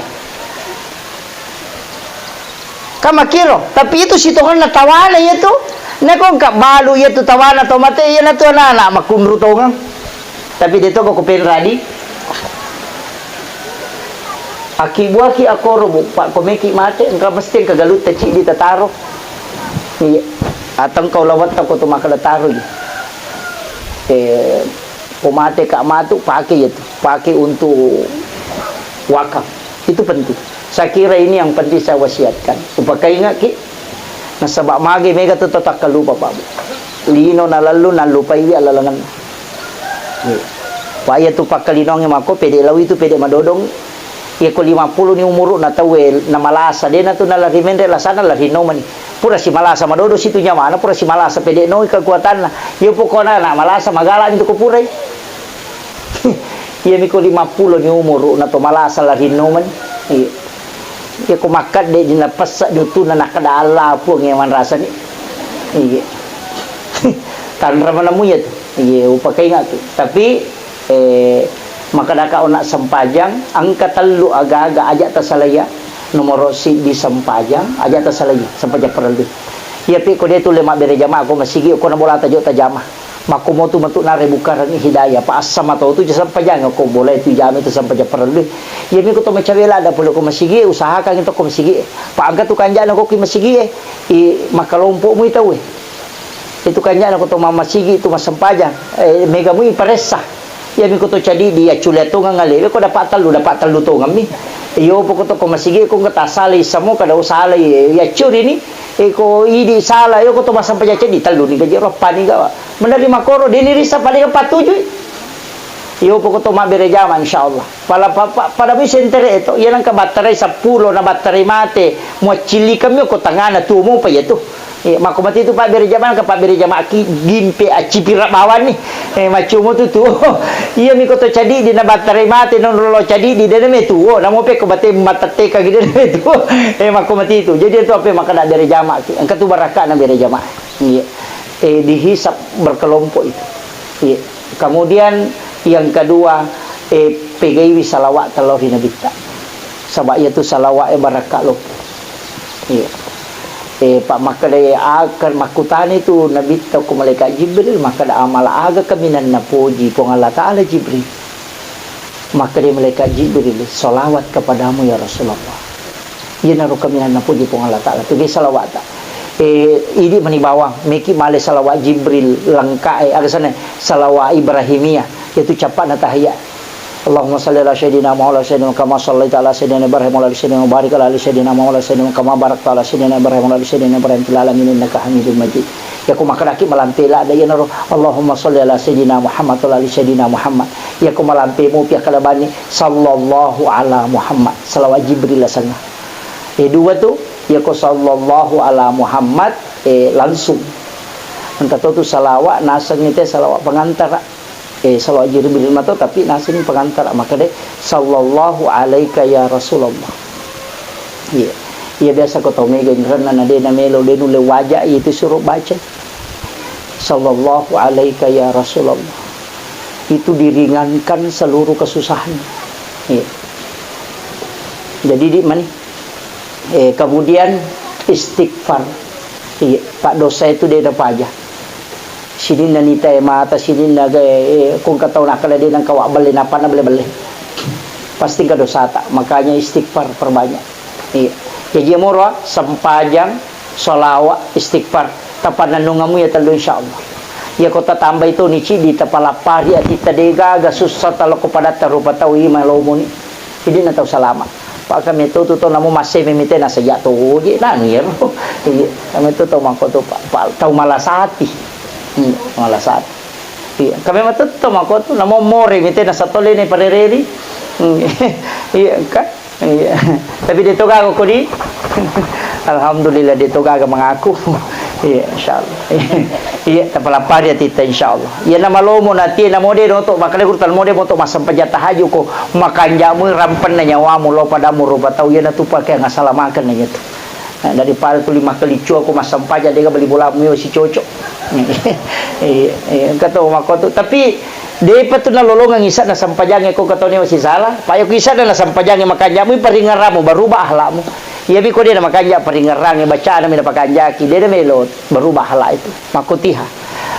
Ka makkiro, tapi itu sitonganna tawana iya tu. Nako engka balu iya tu tawana tomate, iya natu anak-anak makkunru tongang. Tapi de to ko penradi. Akkibuaki akoro, Bu, Pak, ko meki mate, engka mesti engka galutta ciddi tataro. Iya. Atau engka ulawetta ko tu makkeda taro iya. Eh, ko mate ka matu, pake iya tu. Pake untuk wakaf. Itu penting. Saya kira ini yang penting saya wasiatkan. Supaya kaingaki, nasaba mage mega tu takkalupa, Pak, Bu. Lino nalallu, nallupaiwi alalangenna. Iya. Waya tu pakkalinongnge mako, pede lawi tu, pede madodong. Iya ko lima pulo ni umuru'na tauwe, na malasa, de'na tu nalari menre' lasana, lari nomani. Pura si malasa madodo situ nyamana, pura si malasa pede' noi kekuatanna. Iya pokona na malasa, magala' mi tu ko purai. Iya mi ko lima pulo ni umuru'na to malasa, lari nomani. Iya. Iya ko makkedde' di napessa' di utuna, nakkeda Allah Puang iya manrasani. Iya. Tanra manamu iya tu. Iya, upakainga'ki. Tapi, eh, makkedaka onna sempajang, engka tellu aga-aga aja' tasalaiya. Nomoro siddi sempajang, aja' tasalaiya, sempajang parellu. Iya pi ko de' tulle mabbere jamaah ko masigi, ko na bolata jo tajama. Makko motu matu nare bukarangngi hidayah, pa assama to tu sempajang ko bolai tu jama tu sempajang parellu. Iya mi ko to macawe lada pole ko masigi, usahakan to ko masigi. Pa engka tu kanja'na ko ki masigi, i makkalompo' mui tauwe. Itu kanja'na ko to mammasigi tu massempajang, eh, mega mui paressa. Iya mi ko to cadidi, iya cule tongeng alewe ko dapat tellu, dapat tellu tongeng mi. Iyo poko to ko masigi ko engka tasala isamo kada usala iya curi ni. Eh, ko idi sala, iyo ko to massempajang ceddi tellu ni gaji roppa ni gawa. Menerima koro, dini risa paling patujui. Iyo poko to mabbere jama insyaallah. Pala pa-, pa-, pada mi sentere' to, iya nengka battarai seppulo na battarai mate, muaccillikeng mi ko tangana tuo mopa iya tu. Eh, makko mati tu pabbere jama, nengka pabbere jama ki gimpe accipira' bawanni. Eh, maccomo tu tuo. Iya mi ko to cadidi na battarai mate, non lo cadidi de' na metuo, namo pe ko bate matettekang de' na metuo. Eh, makko mati tu. Jadi tu apa makkeda bere jama ki. Engka tu barakka na bere jama. Iya. Eh, dihisap berkelompok itu. Iya. Kemudian yang kedua, eh, pegaiwi salawat tello ri Nabitta. Saba' iya tu salawat e barakka loppo. Iya. Eh, pa makkeda, akan makkutani tu Nabitta ko malaikat Jibril, makkeda, "Amal aga kaminang napoji Puang Allah Ta'ala Jibril?" Makkeda malaikat Jibril, "Salawat kepadamu ya Rasulullah." Iyanaro kaminang napoji Puang Allah Ta'ala. Pegaiwi salawatta. Eh, idi mani bawang, meki male salawat Jibril lengka e, aga sana salawat Ibrahimiyah, yaitu cappa'na tahiyat. Allahumma salli ala sayyidina Muhammad wa ala sayyidina kama sallaita ala sayyidina Ibrahim wa ala ali sayyidina, wa barik ala ali sayyidina Muhammad wa ala sayyidina kama barakta ala sayyidina Ibrahim wa ala ali sayyidina Ibrahim fil alamin innaka Hamidum Majid. Iya ko makkedaki malampe lada iyanaro, Allahumma salli ala sayyidina Muhammad wa ala ali sayyidina Muhammad. Iya ko malampe mupi akkeda bani, sallallahu ala Muhammad. Salawat Jibril asenna. Eh, dua tu, iya ko sallallahu ala Muhammad, eh, langsung. Engka to tu salawat, naseng ite salawat pengantara. Eh, salawat Jibril mato, tapi naseng pengantara. Makkeda, "Sallallahu alaika ya Rasulullah." Iya. Iya biasa ko tau mega inrenna na de' na melo, de' nulle waja itu suruh baca. "Sallallahu alaika ya Rasulullah." Itu diringankan seluruh kesusahan. Iya. Jadi di mani. Eh, kemudian istighfar. Iya, paddosa itu de' napaja. Sininna nita e mata, sininna ga, eh, ko engka tau nakkeda de' nengka wabbelle, nappa nabelle-belle. Pasti engka dosata. Makanya istighfar perbanyak. Iya. Jaji moro sempajang, salawat, istighfar. Tapannennungamu iya tellu insyaallah. Iya ko tatambai toni ciddi, tapalappari atitta, de' gaga sussa talokko padatta rupa tau i malomoni. Jadi na tau salama. Paka meto tu to namu masseme mite na sejak to je nanu iyaro. Iya, kami tu tau mako tu pa, pa, tau malasati. Hmm, malasati. Iya, kami matu tau mako tu namo more mite na satole ne parereri. Hmm, iya, kan? Iya. Tapi de' to gaga ko di. Alhamdulillah de' to gaga mengaku. Iya, insyaallah. Iya, tapalappari atitta insyaallah. Iya, namalomo natie namode noto, makale kurtal mode moto massempajang tahajud ko makanjamu rampenna nyawamu lo padamu rupa tau, iya natu pake ngasalamaken na iya tu. Nah, daripada tuli makkeliccu ko massempajang de' ga beli bolamu yo si cocok. Iya, iya, engka to makotu. Tapi de'pa tu nalolongeng isa'na sempajangnge ko engka to newa sisala. Pa iya ko isa'na na sempajangnge makanjamu, paringerramu, berubah akhlakmu. Iya mi ko de' na makanja paringerrangnge, bacana mi napakanjaki, de' na melo berubah akhlak itu. Makkotiha.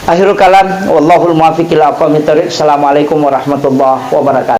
Akhirul kalam, wallahul muwaffiq ila aqwamit thariq. Assalamualaikum warahmatullahi wabarakatuh.